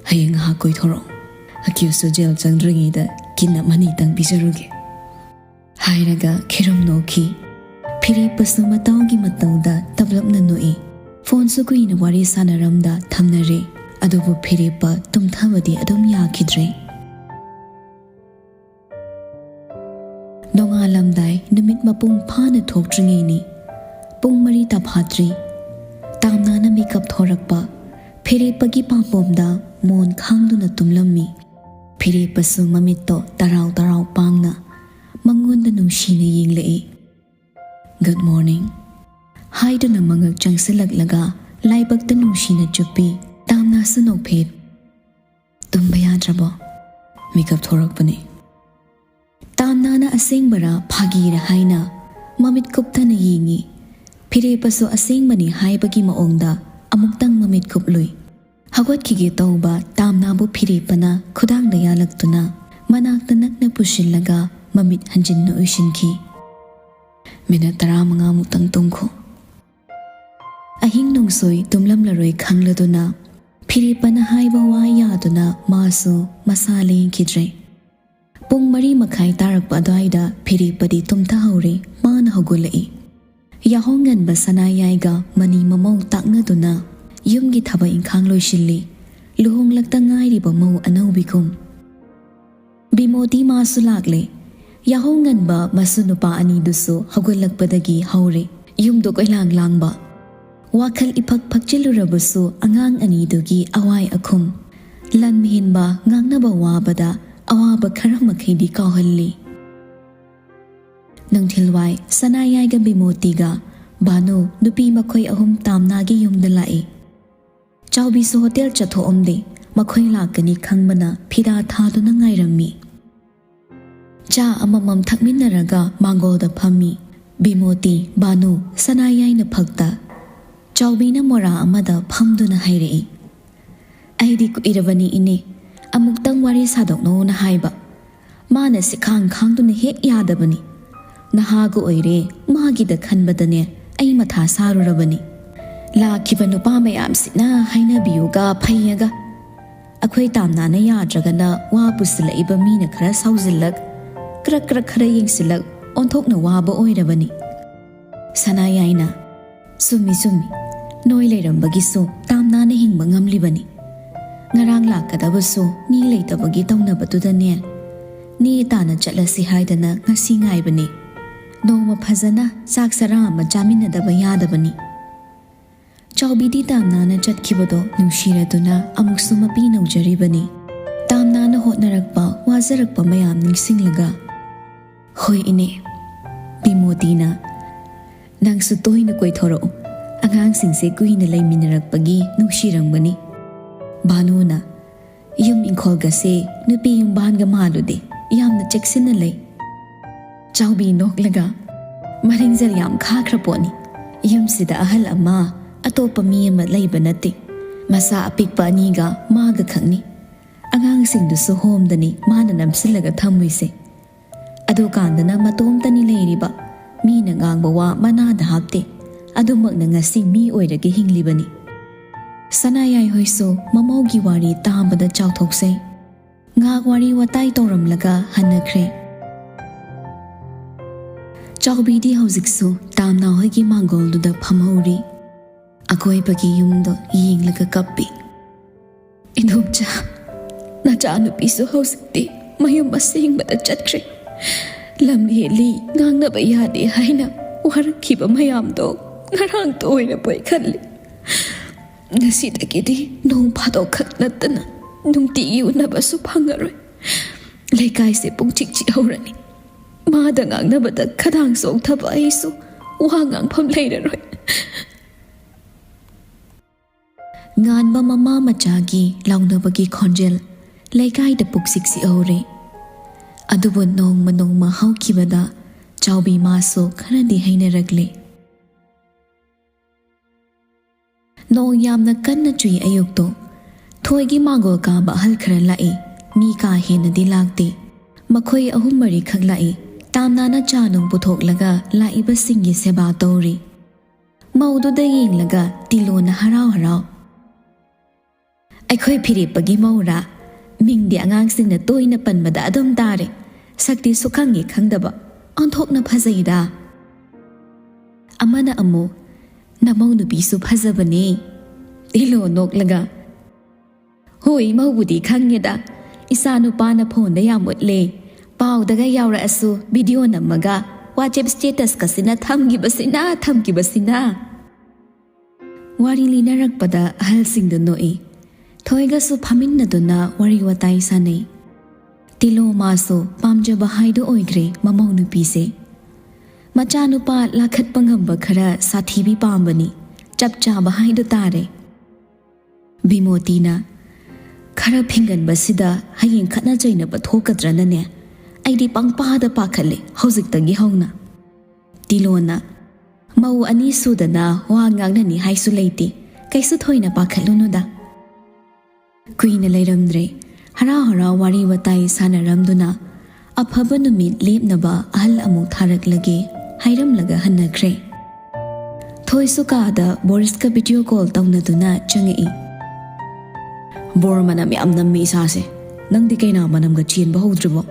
ꯍꯌꯦꯡ ꯉꯥꯏꯍꯥꯛ ꯀꯣꯏꯊꯣꯔꯛꯑꯣ꯫ ꯑꯀꯤꯌꯨꯁꯁꯨ ꯖꯦꯜ ꯆꯪꯗ꯭ꯔꯤꯉꯩꯗ ꯀꯤꯟ ꯑꯃꯅꯤꯇꯪ ꯄꯤꯖꯔꯨꯒꯦ"꯫ ꯍꯥꯏꯔꯒ ꯈꯤꯔꯨꯝ ꯅꯣꯛꯈꯤ꯫ ꯐꯤꯔꯦꯞꯄꯁꯨ ꯃꯇꯥꯎꯒꯤ ꯃꯇꯧꯗ ꯇꯞꯂꯞꯅ ꯅꯣꯛꯏ꯫ ꯐꯣꯟꯁꯨ ꯀꯨꯏꯅ ꯋꯥꯔꯤ ꯁꯥꯟꯅꯔꯝꯗ ꯊꯝꯅꯔꯦ꯫ ꯑꯗꯨꯕꯨ ꯐꯤꯔꯦꯞꯄ ꯇꯨꯝꯊꯕꯗꯤ ꯑꯗꯨꯝ ꯌꯥꯈꯤꯗ꯭ꯔꯦ꯫ ꯅꯣꯡꯉꯥꯜꯂꯝꯗꯥꯏ ꯅꯨꯃꯤꯠ ꯃꯄꯨꯡ ꯐꯥꯅ ꯊꯣꯛꯇ꯭ꯔꯤꯉꯩꯅꯤ꯫ ꯄꯨꯡ ꯃꯔꯤ ꯇꯥꯐꯥꯠꯇ꯭ꯔꯤ꯫ ꯇꯥꯝꯅꯥꯅ ꯃꯤꯀꯞ ꯊꯣꯔꯛꯄ꯫ ꯐꯤꯔꯦꯞꯄꯒꯤ ꯄꯥꯝꯕꯣꯝꯗ ꯃꯣꯟ ꯈꯥꯡꯗꯨꯅ ꯇꯨꯝꯂꯝꯃꯤ꯫ ꯐꯤꯔꯦꯞꯄꯁꯨ ꯃꯃꯤꯠꯇꯣ ꯇꯔꯥꯎ ꯇꯔꯥꯎ ꯄꯥꯡꯅ ꯃꯉꯣꯟꯗ ꯅꯨꯡꯁꯤꯅ ꯌꯦꯡꯂꯛꯏ꯫ "Good morning" ꯍꯥꯏꯗꯨꯅ ꯃꯉꯛ ꯆꯪꯁꯤꯜꯂꯛꯂꯒ ꯂꯥꯏꯕꯛꯇ ꯅꯨꯡꯁꯤꯅ ꯆꯨꯞꯄꯤ꯫ ꯇꯥꯝꯅꯥꯁꯨ ꯅꯣꯛꯐꯦꯠ꯫ "ꯇꯨꯝꯕ ꯌꯥꯗ꯭ꯔꯕꯣ?" "ꯃꯤꯀꯞ ꯊꯣꯔꯛꯄꯅꯤ"꯫ ꯇꯥꯝꯅꯥ ꯇꯥꯝꯅꯥꯅ ꯑꯁꯦꯡꯕꯔꯥ ꯐꯥꯒꯤꯔꯥ ꯍꯥꯏꯅ ꯃꯃꯤꯠ ꯀꯨꯞꯊꯅ ꯌꯦꯡꯏ꯫ ꯐꯤꯔꯦꯞꯄꯁꯨ ꯑꯁꯦꯡꯕꯅꯤ ꯍꯥꯏꯕꯒꯤ ꯃꯑꯣꯡꯗ ꯑꯃꯨꯛꯇꯪ ꯃꯃꯤꯠ ꯀꯨꯞꯂꯨꯏ꯫ ꯍꯧꯒꯠꯈꯤꯒꯦ ꯇꯧꯕ ꯇꯥꯝꯅꯥꯕꯨ ꯐꯤꯔꯦꯞꯄꯅ ꯈꯨꯗꯥꯡꯗ ꯌꯥꯜꯂꯛꯇꯨꯅ ꯃꯅꯥꯛꯇ ꯅꯛꯅ ꯄꯨꯁꯤꯜꯂꯒ ꯃꯃꯤꯠ ꯍꯟꯖꯤꯟꯅ ꯎꯏꯁꯤꯟꯈꯤ꯫ "ꯃꯤꯅꯠ ꯇꯔꯥꯃꯉꯥꯃꯨꯛꯇꯪ ꯇꯨꯝꯈꯣ꯫" ꯑꯍꯤꯡ ꯅꯣꯡꯁꯣꯏ ꯇꯨꯝꯂꯝꯂꯔꯣꯏ ꯈꯪꯂꯗꯨꯅ ꯐꯤꯔꯦꯞꯄꯅ ꯍꯥꯏꯕ ꯋꯥ ꯌꯥꯗꯨꯅ ꯃꯥꯁꯨ ꯃꯁꯥ ꯂꯦꯡꯈꯤꯗ꯭ꯔꯦ꯫ ꯄꯨꯡ ꯃꯔꯤ ꯃꯈꯥꯏ ꯇꯥꯔꯛꯄ ꯑꯗꯨꯋꯥꯏꯗ ꯐꯤꯔꯦꯞꯄꯗꯤ ꯇꯨꯝꯊꯍꯧꯔꯦ꯫ ꯃꯥꯅ ꯍꯧꯒꯠꯂꯛꯏ꯫ ꯌꯥꯍꯧ ꯉꯟꯕ ꯁꯅꯥꯌꯥꯏꯒ ꯃꯅꯤ ꯃꯃꯧ ꯇꯥꯛꯅꯗꯨꯅ ꯌꯨꯝꯒꯤ ꯊꯕꯛ ꯏꯪꯈꯥꯡ ꯂꯣꯏꯁꯤꯜꯂꯤ꯫ ꯂꯨꯍꯣꯡꯂꯛꯇ ꯉꯥꯏꯔꯤꯕ ꯃꯧ ꯑꯅꯧꯕꯤꯒꯨꯝ꯫ ꯕꯤꯃꯣꯇꯤ ꯃꯥꯁꯨ ꯂꯥꯛꯂꯦ꯫ ꯌꯥꯍꯧ ꯉꯟꯕ ꯃꯁꯨ ꯅꯨꯄꯥ ꯑꯅꯤꯗꯨꯁꯨ ꯍꯧꯒꯠꯂꯛꯄꯗꯒꯤ ꯍꯧꯔꯦ ꯌꯨꯝꯗꯣ ꯀꯣꯏꯂꯥꯡ ꯂꯥꯡꯕ꯫ ꯋꯥꯈꯜ ꯏꯐꯛ ꯐꯛꯆꯤꯜꯂꯨꯔꯕꯁꯨ ꯑꯉꯥꯡ ꯑꯅꯤꯗꯨꯒꯤ ꯑꯋꯥꯏ ꯑꯈꯨꯝ, ꯂꯝ ꯍꯦꯟꯕ, ꯉꯥꯡꯅꯕ ꯋꯥꯕꯗ ꯑꯋꯥꯕ ꯈꯔ ꯃꯈꯩꯗꯤ ꯀꯥꯎꯍꯜꯂꯤ꯫ ꯅꯨꯡꯊꯤꯜꯋꯥꯏ ꯁꯅꯥꯌꯥꯏꯒ ꯕꯤꯃꯣꯇꯤꯒ ꯚꯥꯅꯨ ꯅꯨꯄꯤ ꯃꯈꯣꯏ ꯑꯍꯨꯝ ꯇꯥꯝꯅꯥꯒꯤ ꯌꯨꯝꯗ ꯂꯥꯛꯏ꯫ ꯆꯥꯎꯕꯤꯁꯨ ꯍꯣꯇꯦꯜ ꯆꯠꯊꯣꯛꯑꯝꯗꯦ꯫ ꯃꯈꯣꯏ ꯂꯥꯛꯀꯅꯤ ꯈꯪꯕꯅ ꯐꯤꯗꯥ ꯊꯥꯗꯨꯅ ꯉꯥꯏꯔꯝꯃꯤ꯫ ꯆꯥ ꯑꯃꯃꯝ ꯊꯛꯃꯤꯟꯅꯔꯒ ꯃꯥꯡꯒꯣꯜꯗ ꯐꯝꯃꯤ꯫ ꯕꯤꯃꯣꯇꯤ, ꯚꯥꯅꯨ, ꯁꯅꯥꯌꯥꯏꯅ ꯐꯛꯇ꯫ ꯆꯥꯎꯕꯤꯅ ꯃꯣꯔꯥ ꯑꯃꯗ ꯐꯝꯗꯨꯅ ꯍꯥꯏꯔꯛꯏ, "ꯑꯩꯗꯤ ꯀꯨꯏꯔꯕꯅꯤ ꯏꯅꯦ, ꯑꯃꯨꯛꯇꯪ ꯋꯥꯔꯤ ꯁꯥꯗꯣꯛꯅꯧꯅ ꯍꯥꯏꯕ꯫ ꯃꯥꯅ ꯁꯤꯈꯥꯡ ꯈꯥꯡꯗꯨꯅ ꯍꯦꯛ ꯌꯥꯗꯕꯅꯤ꯫ ꯅꯍꯥꯒ ꯑꯣꯏꯔꯦ, ꯃꯥꯒꯤꯗ ꯈꯟꯕꯗꯅꯦ ꯑꯩ ꯃꯊꯥ ꯁꯥꯔꯨꯔꯕꯅꯤ꯫ ꯂꯥꯛꯈꯤꯕ ꯅꯨꯄꯥ ꯃꯌꯥꯝꯁꯤꯅ ꯍꯥꯏꯅꯕꯤꯌꯨꯒ ꯐꯩꯌꯒ꯫ ꯑꯩꯈꯣꯏ ꯇꯥꯝꯅꯥꯅ ꯌꯥꯗ꯭ꯔꯒꯅ ꯋꯥ ꯄꯨꯁꯤꯜꯂꯛꯏꯕ ꯃꯤꯅ ꯈꯔ ꯁꯥꯎꯖꯤꯜꯂꯛ, ꯀ꯭ꯔꯛ ꯀ꯭ꯔꯛ ꯈꯔ ꯌꯦꯡꯁꯤꯜꯂꯛ, ꯑꯣꯟꯊꯣꯛꯅ ꯋꯥꯕ ꯑꯣꯏꯔꯕꯅꯤ꯫" ꯁꯅꯥꯌꯥꯏꯅ, "ꯆꯨꯝꯃꯤ, ꯆꯨꯝꯃꯤ꯫ ꯅꯣꯏ ꯂꯩꯔꯝꯕꯒꯤꯁꯨ ꯇꯥꯝꯅꯥꯅ ꯍꯤꯡꯕ ꯉꯝꯂꯤꯕꯅꯤ꯫ ꯉꯔꯥꯡ ꯂꯥꯛꯀꯗꯕꯁꯨ ꯃꯤ ꯂꯩꯇꯕꯒꯤ ꯇꯧꯅꯕꯗꯨꯗꯅꯦ, ꯅꯦ ꯇꯥꯅ ꯆꯠꯂꯁꯤ ꯍꯥꯏꯗꯅ ꯉꯁꯤ ꯉꯥꯏꯕꯅꯤ꯫ ꯅꯣꯡꯃ ꯐꯖꯅ ꯆꯥꯛ ꯆꯔꯥ ꯑꯃ ꯆꯥꯃꯤꯟꯅꯗꯕ ꯌꯥꯗꯕꯅꯤ꯫" ꯆꯥꯎꯕꯤꯗꯤ ꯇꯥꯝꯅꯥꯅ ꯆꯠꯈꯤꯕꯗꯣ ꯅꯨꯡꯁꯤꯔꯗꯨꯅ ꯑꯃꯨꯛꯁꯨ ꯃꯄꯤ ꯅꯧꯖꯔꯤꯕꯅꯤ꯫ ꯇꯥꯝꯅꯥꯅ ꯍꯣꯠꯅꯔꯛꯄ, ꯋꯥꯖꯔꯛꯄ ꯃꯌꯥꯝ ꯅꯤꯡꯁꯤꯡꯂꯒ, "ꯍꯣꯏ ꯏꯅꯦ꯫" ꯕꯤꯃꯣꯇꯤꯅ, "ꯅꯪꯁꯨ ꯇꯣꯏꯅ ꯀꯣꯏꯊꯣꯔꯛꯎ꯫ ꯑꯉꯥꯡꯁꯤꯡꯁꯦ ꯀꯨꯏꯅ ꯂꯩꯃꯤꯟꯅꯔꯛꯄꯒꯤ ꯅꯨꯡꯁꯤꯔꯝꯒꯅꯤ꯫" ꯚꯥꯅꯨꯅ, "ꯌꯨꯝ ꯏꯪꯈꯣꯜꯒꯁꯦ ꯅꯨꯄꯤ ꯌꯨꯝꯕꯥꯟꯒ ꯃꯥꯜꯂꯨꯗꯦ, ꯌꯥꯝꯅ ꯆꯦꯛꯁꯤꯟꯅ ꯂꯩ꯫ ꯆꯥꯎꯕꯤ ꯅꯣꯛꯂꯒ, "ꯃꯔꯤꯡꯖꯦꯜ ꯌꯥꯝ ꯈꯥꯈ꯭ꯔ ꯄꯣꯠꯅꯤ꯫ ꯌꯨꯝꯁꯤꯗ ꯑꯍꯜ ꯑꯃ, ꯑꯇꯣꯞꯄ ꯃꯤ ꯑꯃ ꯂꯩꯕ ꯅꯠꯇꯦ꯫ ꯃꯆꯥ ꯑꯄꯤꯛꯄ ꯑꯅꯤꯒ ꯃꯥꯒ ꯈꯛꯅꯤ꯫ ꯑꯉꯥꯡꯁꯤꯡꯗꯨꯁꯨ ꯍꯣꯝꯗꯅꯤ ꯃꯥꯅ ꯅꯝꯁꯤꯜꯂꯒ ꯊꯝꯃꯤꯁꯦ꯫ ꯑꯗꯨꯀꯥꯟꯗꯅ ꯃꯇꯣꯝꯇꯅꯤ ꯂꯩꯔꯤꯕ꯫ ꯃꯤꯅ ꯉꯥꯡꯕ ꯋꯥ ꯃꯅꯥꯗ ꯍꯥꯞꯇꯦ꯫ ꯑꯗꯨꯃꯛꯅ ꯉꯁꯤ ꯃꯤ ꯑꯣꯏꯔꯒ ꯍꯤꯡꯂꯤꯕꯅꯤ꯫" ꯁꯅꯥꯌꯥꯏ ꯍꯣꯏꯁꯨ ꯃꯃꯧꯒꯤ ꯋꯥꯔꯤ ꯇꯥꯕꯗ ꯆꯥꯎꯊꯣꯛꯆꯩ꯫ ꯉꯥꯏꯍꯥꯛ ꯋꯥꯔꯤ ꯋꯥꯇꯥꯏ ꯇꯧꯔꯝꯂꯒ ꯍꯟꯅꯈ꯭ꯔꯦ꯫ ꯆꯥꯎꯕꯤꯗꯤ ꯍꯧꯖꯤꯛꯁꯨ ꯇꯥꯝꯅꯥ ꯍꯣꯏꯒꯤ ꯃꯥꯡꯒꯣꯜꯗꯨꯗ ꯐꯝꯍꯧꯔꯤ꯫ ꯑꯀꯣꯏꯕꯒꯤ ꯌꯨꯝꯗꯣ ꯌꯦꯡꯂꯒ ꯀꯞꯄꯤ꯫ "ꯏꯗꯣꯝꯆꯥ, ꯅꯆꯥꯅꯨꯄꯤꯁꯨ ꯍꯧꯖꯤꯛꯇꯤ ꯃꯌꯨꯝ ꯑꯁꯦꯡꯕꯗ ꯆꯠꯈ꯭ꯔꯦ꯫ ꯂꯝ ꯍꯦꯜꯂꯤ, ꯉꯥꯡꯅꯕ ꯌꯥꯗꯦ ꯍꯥꯏꯅ ꯋꯥꯔꯛꯈꯤꯕ ꯃꯌꯥꯝꯗꯣ ꯉꯔꯥꯡꯇ ꯑꯣꯏꯔꯕꯣꯏ ꯈꯜꯂꯤ꯫ ꯉꯁꯤꯗꯒꯤꯗꯤ ꯅꯣꯡ ꯐꯥꯗꯣꯛꯈꯛ ꯅꯠꯇꯅ ꯅꯨꯡꯇꯤꯒꯤ ꯎꯅꯕꯁꯨ ꯐꯪꯉꯔꯣꯏ꯫ ꯂꯩꯀꯥꯏꯁꯦ ꯄꯨꯡꯆꯤꯛ ꯆꯤꯛꯍꯧꯔꯅꯤ꯫ ꯃꯥꯗ ꯉꯥꯡꯅꯕꯗ ꯈꯗꯥꯡ ꯆꯣꯛꯊꯕ ꯑꯩꯁꯨ ꯋꯥ ꯉꯥꯡꯐꯝ ꯂꯩꯔꯔꯣꯏ꯫" ꯉꯥꯟꯕ ꯃꯃꯥ ꯃꯆꯥꯒꯤ ꯂꯥꯎꯅꯕꯒꯤ ꯈꯣꯟꯖꯦꯜ ꯂꯩꯀꯥꯏꯗ ꯄꯨꯛꯁꯤꯛ ꯁꯤꯛꯍꯧꯔꯦ꯫ ꯑꯗꯨꯕꯨ ꯅꯣꯡꯃ ꯅꯣꯡꯃ ꯍꯧꯈꯤꯕꯗ ꯆꯥꯎꯕꯤ ꯃꯥꯁꯨ ꯈꯔꯗꯤ ꯍꯩꯅꯔꯛꯂꯦ꯫ ꯅꯣꯡ ꯌꯥꯝꯅ ꯀꯟꯅ ꯆꯨꯏ ꯑꯌꯨꯛꯇꯣ꯫ ꯊꯣꯏꯒꯤ ꯃꯥꯡꯒꯣꯜ ꯀꯥꯕ ꯑꯍꯜ ꯈꯔ ꯂꯥꯛꯏ꯫ ꯃꯤ ꯀꯥ ꯍꯦꯟꯅꯗꯤ ꯂꯥꯛꯇꯦ꯫ ꯃꯈꯣꯏ ꯑꯍꯨꯝ ꯃꯔꯤꯈꯛ ꯂꯥꯛꯏ꯫ ꯇꯥꯝꯅꯥꯅ ꯆꯥ ꯅꯨꯡ ꯄꯨꯊꯣꯛꯂꯒ ꯂꯥꯛꯏꯕꯁꯤꯡꯒꯤ ꯁꯦꯕꯥ ꯇꯧꯔꯤ꯫ ꯃꯧꯗꯨꯗ ꯌꯦꯡꯂꯒ ꯇꯤꯂꯣꯅ ꯍꯔꯥꯎ ꯍꯔꯥꯎ, "ꯑꯩꯈꯣꯏ ꯐꯤꯔꯦꯞꯄꯒꯤ ꯃꯧꯔꯥ? ꯃꯤꯡꯗꯤ ꯑꯉꯥꯡꯁꯤꯡꯅ ꯇꯣꯏꯅ ꯄꯟꯕꯗ ꯑꯗꯨꯝ ꯇꯥꯔꯦ꯫ ꯁꯛꯇꯤ ꯁꯨꯈꯪꯉꯦ ꯈꯪꯗꯕ꯫ ꯑꯣꯟꯊꯣꯛꯅ ꯐꯖꯩꯗ꯫" ꯑꯃꯅ ꯑꯃꯨꯛ, "ꯅꯃꯧ ꯅꯨꯄꯤꯁꯨ ꯐꯖꯕꯅꯦ꯫" ꯇꯤꯂꯣ ꯅꯣꯛꯂꯒ, "ꯍꯣꯏ, ꯃꯧꯕꯨꯗꯤ ꯈꯪꯉꯦꯗ꯫ ꯏꯆꯥ ꯅꯨꯄꯥꯅ ꯐꯣꯟꯗ ꯌꯥꯝ ꯎꯠꯂꯦ꯫ ꯄꯥꯎꯗꯒ ꯌꯥꯎꯔꯛꯑꯁꯨ ꯚꯤꯗꯤꯑꯣ ꯅꯝꯃꯒ WhatsApp statusꯀꯁꯤꯅ ꯊꯝꯈꯤꯕꯁꯤꯅ, ꯊꯝꯈꯤꯕꯁꯤꯅ꯫" ꯋꯥꯔꯤ ꯂꯤꯅꯔꯛꯄꯗ ꯑꯍꯜꯁꯤꯡꯗꯨ ꯅꯣꯛꯏ꯫ ꯊꯣꯏꯒꯁꯨ ꯐꯝꯃꯤꯟꯅꯗꯨꯅ ꯋꯥꯔꯤ ꯋꯥꯇꯥꯏ ꯁꯥꯟꯅꯩ꯫ ꯇꯤꯂꯣ ꯃꯥꯁꯨ ꯄꯥꯝꯖꯕ ꯍꯥꯏꯗꯨ ꯑꯣꯏꯈ꯭ꯔꯦ ꯃꯃꯧ ꯅꯨꯄꯤꯁꯦ꯫ ꯃꯆꯥꯅꯨꯄꯥ ꯂꯥꯈꯠꯄ ꯉꯝꯕ ꯈꯔ ꯁꯥꯊꯤꯕꯤ ꯄꯥꯝꯕꯅꯤ, ꯆꯞ ꯆꯥꯕ ꯍꯥꯏꯗꯨ ꯇꯥꯔꯦ꯫ ꯕꯤꯃꯣꯇꯤꯅ, "ꯈꯔ ꯐꯤꯡꯒꯟꯕꯁꯤꯗ ꯍꯌꯦꯡ ꯈꯠꯅ ꯆꯩꯅꯕ ꯊꯣꯛꯀꯗ꯭ꯔꯅꯅꯦ, ꯑꯩꯗꯤ ꯄꯪꯄꯥꯗ ꯄꯥꯈꯠꯂꯦ ꯍꯧꯖꯤꯛꯇꯒꯤ ꯍꯧꯅ꯫ ꯇꯤꯂꯣꯅ, "ꯃꯧ ꯑꯅꯤ ꯁꯨꯗꯅ ꯋꯥ ꯉꯥꯡꯅꯅꯤ ꯍꯥꯏꯁꯨ ꯂꯩꯇꯦ, ꯀꯩꯁꯨ ꯊꯣꯏꯅ ꯄꯥꯈꯠꯂꯨꯅꯨꯗ"꯫ ꯀꯨꯏꯅ ꯂꯩꯔꯝꯗ꯭ꯔꯦ꯫ ꯍꯔꯥꯎ ꯍꯔꯥꯎ ꯋꯥꯔꯤ ꯋꯥꯇꯥꯏ ꯁꯥꯟꯅꯔꯝꯗꯨꯅ, "ꯑꯐꯕ ꯅꯨꯃꯤꯠ ꯂꯦꯞꯅꯕ ꯑꯍꯜ ꯑꯃꯨꯛ ꯊꯥꯔꯛꯂꯒꯦ" ꯍꯥꯏꯔꯝꯂꯒ ꯍꯟꯅꯈ꯭ꯔꯦ꯫ ꯊꯣꯏꯁꯨ ꯀꯥꯗ ꯕꯣꯔꯤꯁꯀ ꯚꯤꯗꯤꯑꯣ ꯀꯣꯜ ꯇꯧꯅꯗꯨꯅ ꯆꯪꯉꯛꯏ꯫ "ꯕꯣꯔ ꯃꯅꯝ ꯌꯥꯝ ꯅꯝꯃꯤ ꯏꯁꯥꯁꯦ꯫ ꯅꯪꯗꯤ ꯀꯩꯅꯥ ꯃꯅꯝꯒ ꯆꯦꯟꯕ ꯍꯧꯗ꯭ꯔꯤꯕꯣ?"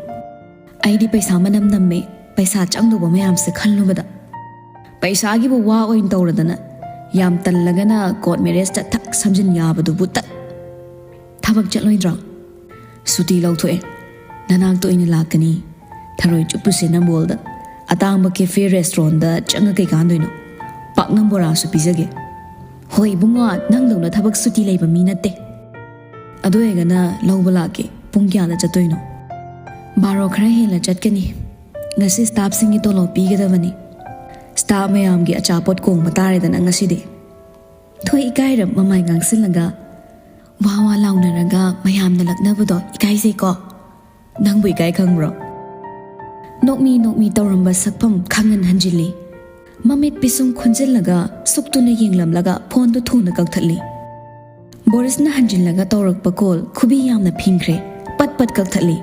"ꯑꯩꯗꯤ ꯄꯩꯁꯥ ꯃꯅꯝ ꯅꯝꯃꯦ, ꯄꯩꯁꯥ ꯆꯪꯗꯧꯕ ꯃꯌꯥꯝꯁꯦ ꯈꯜꯂꯨꯕꯗ꯫ ꯄꯩꯁꯥꯒꯤꯕꯨ ꯋꯥ ꯑꯣꯏꯅ ꯇꯧꯔꯗꯅ, ꯌꯥꯝ ꯇꯜꯂꯒꯅ ꯀꯣꯔꯠ ꯃꯦꯔꯦꯖꯇ ꯊꯛ ꯁꯝꯖꯤꯟ ꯌꯥꯕꯗꯨꯕꯨ ꯇꯠ꯫ ꯊꯕꯛ ꯆꯠꯂꯣꯏꯗ꯭ꯔꯣ?" "ꯁꯨꯇꯤ ꯂꯧꯊꯣꯛꯑꯦ꯫ ꯅꯅꯥꯛꯇ ꯑꯣꯏꯅ ꯂꯥꯛꯀꯅꯤ꯫ ꯊꯔꯣꯏ ꯆꯨꯞꯄꯨꯁꯦ ꯅꯝꯕꯣꯜꯗ꯫ ꯑꯇꯥꯡꯕ ꯀꯦꯐꯦ ꯔꯦꯁꯇꯨꯔꯦꯟꯗ ꯆꯪꯉ ꯀꯩ ꯀꯥꯟꯗꯣꯏꯅꯣ? ꯄꯥꯛꯅꯝ ꯕꯣꯔꯥꯁꯨ ꯄꯤꯖꯒꯦ"꯫ "ꯍꯣꯏ ꯏꯕꯨꯡꯉꯣ, ꯅꯪꯗꯧꯅ ꯊꯕꯛ ꯁꯨꯇꯤ ꯂꯩꯕ ꯃꯤ ꯅꯠꯇꯦ꯫ ꯑꯗꯨ ꯑꯣꯏꯔꯒꯅ ꯂꯧꯕ ꯂꯥꯛꯀꯦ꯫ ꯄꯨꯡ ꯀꯌꯥꯗ ꯆꯠꯇꯣꯏꯅꯣ?" "ꯕꯥꯔꯣ ꯈꯔ ꯍꯦꯜꯂ ꯆꯠꯀꯅꯤ꯫ ꯉꯁꯤ ꯁ꯭ꯇꯥꯐꯁꯤꯡꯒꯤ ꯇꯣꯂꯣꯞ ꯄꯤꯒꯗꯕꯅꯤ꯫ ꯁ꯭ꯇꯥꯐ ꯃꯌꯥꯝꯒꯤ ꯑꯆꯥꯄꯣꯠ ꯀꯣꯡꯕ ꯇꯥꯔꯦꯗꯅ ꯉꯁꯤꯗꯤ"꯫ ꯊꯣꯏ ꯏꯀꯥꯏꯔꯞ ꯃꯃꯥꯏ ꯉꯥꯡꯁꯤꯜꯂꯒ, ꯋꯥ ꯋꯥ ꯂꯥꯎꯅꯔꯒ ꯃꯌꯥꯝꯅ ꯂꯛꯅꯕꯗꯣ ꯏꯀꯥꯏꯖꯩꯀꯣ꯫ "ꯅꯪꯕꯨ ꯏꯀꯥꯏ ꯈꯪꯕ꯭ꯔꯣ?" ꯅꯣꯛꯃꯤ ꯅꯣꯛꯃꯤ ꯇꯧꯔꯝꯕ ꯁꯛꯐꯝ ꯈꯪꯍꯟ ꯍꯟꯖꯤꯜꯂꯤ꯫ ꯃꯃꯤꯠ ꯄꯤꯁꯨꯝ ꯈꯨꯟꯖꯤꯜꯂꯒ ꯁꯨꯛꯇꯨꯅ ꯌꯦꯡꯂꯝꯂꯒ ꯐꯣꯟꯗꯨ ꯊꯨꯅ ꯀꯛꯊꯠꯂꯤ꯫ ꯕꯣꯔꯤꯁꯅ ꯍꯟꯖꯤꯜꯂꯒ ꯇꯧꯔꯛꯄ ꯀꯣꯜ ꯈꯨꯕꯤ ꯌꯥꯝꯅ ꯐꯤꯡꯈ꯭ꯔꯦ꯫ ꯄꯠ ꯄꯠ ꯀꯛꯊꯠꯂꯤ꯫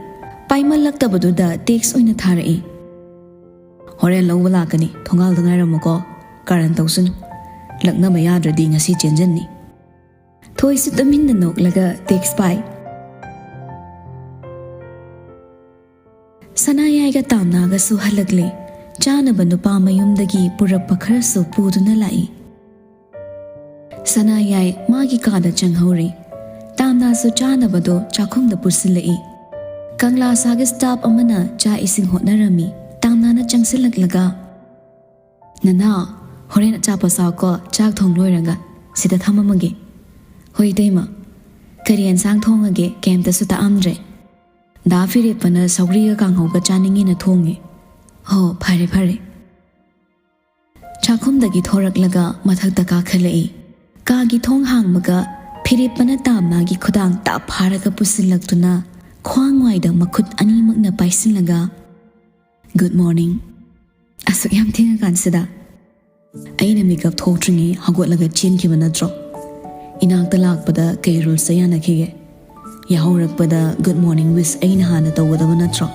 ꯄꯥꯏꯃꯜꯂꯛꯇꯕꯗꯨꯗ ꯇꯦꯛꯁ ꯑꯣꯏꯅ ꯊꯥꯔꯛꯏ꯫ "ꯍꯣꯔꯦꯟ ꯂꯧꯕ ꯂꯥꯛꯀꯅꯤ, ꯊꯣꯡꯒꯥꯜꯗ ꯉꯥꯏꯔꯝꯃꯨꯀꯣ꯫ ꯀꯥꯔꯟ ꯇꯧꯁꯅꯨ꯫ ꯂꯛꯅꯕ ꯌꯥꯗ꯭ꯔꯗꯤ ꯉꯁꯤ ꯆꯦꯟꯖꯟꯅꯤ"꯫ ꯊꯣꯏꯁꯨ ꯇꯨꯃꯤꯟꯅ ꯅꯣꯛꯂꯒ ꯇꯦꯛꯁ ꯄꯥꯏ꯫ ꯁꯅꯥꯌꯥꯏꯒ ꯇꯥꯝꯅꯥꯒꯁꯨ ꯍꯜꯂꯛꯂꯦ꯫ ꯆꯥꯅꯕ ꯅꯨꯄꯥ ꯃꯌꯨꯝꯗꯒꯤ ꯄꯨꯔꯛꯄ ꯈꯔꯁꯨ ꯄꯨꯗꯨꯅ ꯂꯥꯛꯏ꯫ ꯁꯅꯥꯌꯥꯏ ꯃꯥꯒꯤ ꯀꯥꯗ ꯆꯪꯍꯧꯔꯦ꯫ ꯇꯥꯝꯅꯥꯁꯨ ꯆꯥꯅꯕꯗꯣ ꯆꯥꯛꯈꯨꯝꯗ ꯄꯨꯁꯤꯜꯂꯛꯏ꯫ ꯀꯪꯂꯥꯁꯥꯒꯤ ꯁ꯭ꯇꯥꯐ ꯑꯃꯅ ꯆꯥꯛ ꯏꯁꯤꯡ ꯍꯣꯠꯅꯔꯝꯃꯤ꯫ ꯇꯥꯝꯅꯥꯅ ꯆꯪꯁꯤꯜꯂꯛꯂꯒ, "ꯅꯅꯥꯎ, ꯍꯣꯔꯦꯟ ꯑꯆꯥꯄꯣꯠ ꯆꯥꯎꯀꯣ, ꯆꯥꯛ ꯊꯣꯡ ꯂꯣꯏꯔꯒ꯫ ꯁꯤꯗ ꯊꯝꯃꯝꯃꯒꯦ"꯫ "ꯍꯣꯏ ꯏꯇꯩꯃ"꯫ "ꯀꯔꯤ ꯑꯦꯟꯁꯥꯡ ꯊꯣꯡꯉꯒꯦ? ꯀꯩꯝꯇꯁꯨ ꯇꯥꯛꯑꯝꯗ꯭ꯔꯦ"꯫ "ꯗꯥ ꯐꯤꯔꯦꯞꯄꯅ ꯁꯧꯒ꯭ꯔꯤꯒ ꯀꯥꯡꯍꯧꯒ ꯆꯥꯅꯤꯡꯉꯦꯅ ꯊꯣꯡꯉꯦ"꯫ "ꯍꯣ, ꯐꯔꯦ ꯐꯔꯦ"꯫ ꯆꯥꯛꯈꯨꯝꯗꯒꯤ ꯊꯣꯔꯛꯂꯒ ꯃꯊꯛꯇ ꯀꯥꯈꯠꯂꯛꯏ꯫ ꯀꯥꯒꯤ ꯊꯣꯡ ꯍꯥꯡꯕꯒ ꯐꯤꯔꯦꯞꯄꯅ ꯇꯥꯝꯅꯥꯒꯤ ꯈꯨꯗꯥꯡ ꯇꯥꯞ ꯐꯥꯔꯒ ꯄꯨꯁꯤꯜꯂꯛꯇꯨꯅ ꯈ꯭ꯋꯥꯡ ꯋꯥꯏꯗ ꯃꯈꯨꯠ ꯑꯅꯤꯃꯛꯅ ꯄꯥꯏꯁꯤꯜꯂꯒ, "Good morning꯫ ꯑꯁꯨꯛ ꯌꯥꯝ ꯊꯦꯡꯉꯀꯥꯟꯁꯤꯗ?" "ꯑꯩꯅ ꯃꯤꯀꯞ ꯊꯣꯛꯇ꯭ꯔꯤꯉꯩ ꯍꯧꯒꯠꯂꯒ ꯆꯦꯟꯈꯤꯕ ꯅꯠꯇ꯭ꯔꯣ? ꯏꯅꯥꯛꯇ ꯂꯥꯛꯄꯗ ꯀꯩ ꯔꯨꯜꯁꯇ ꯌꯥꯅꯈꯤꯒꯦ? ꯌꯥꯍꯧꯔꯛꯄꯗ good morning wish ꯑꯩꯅ ꯍꯥꯟꯅ ꯇꯧꯒꯗꯕ ꯅꯠꯇ꯭ꯔꯣ?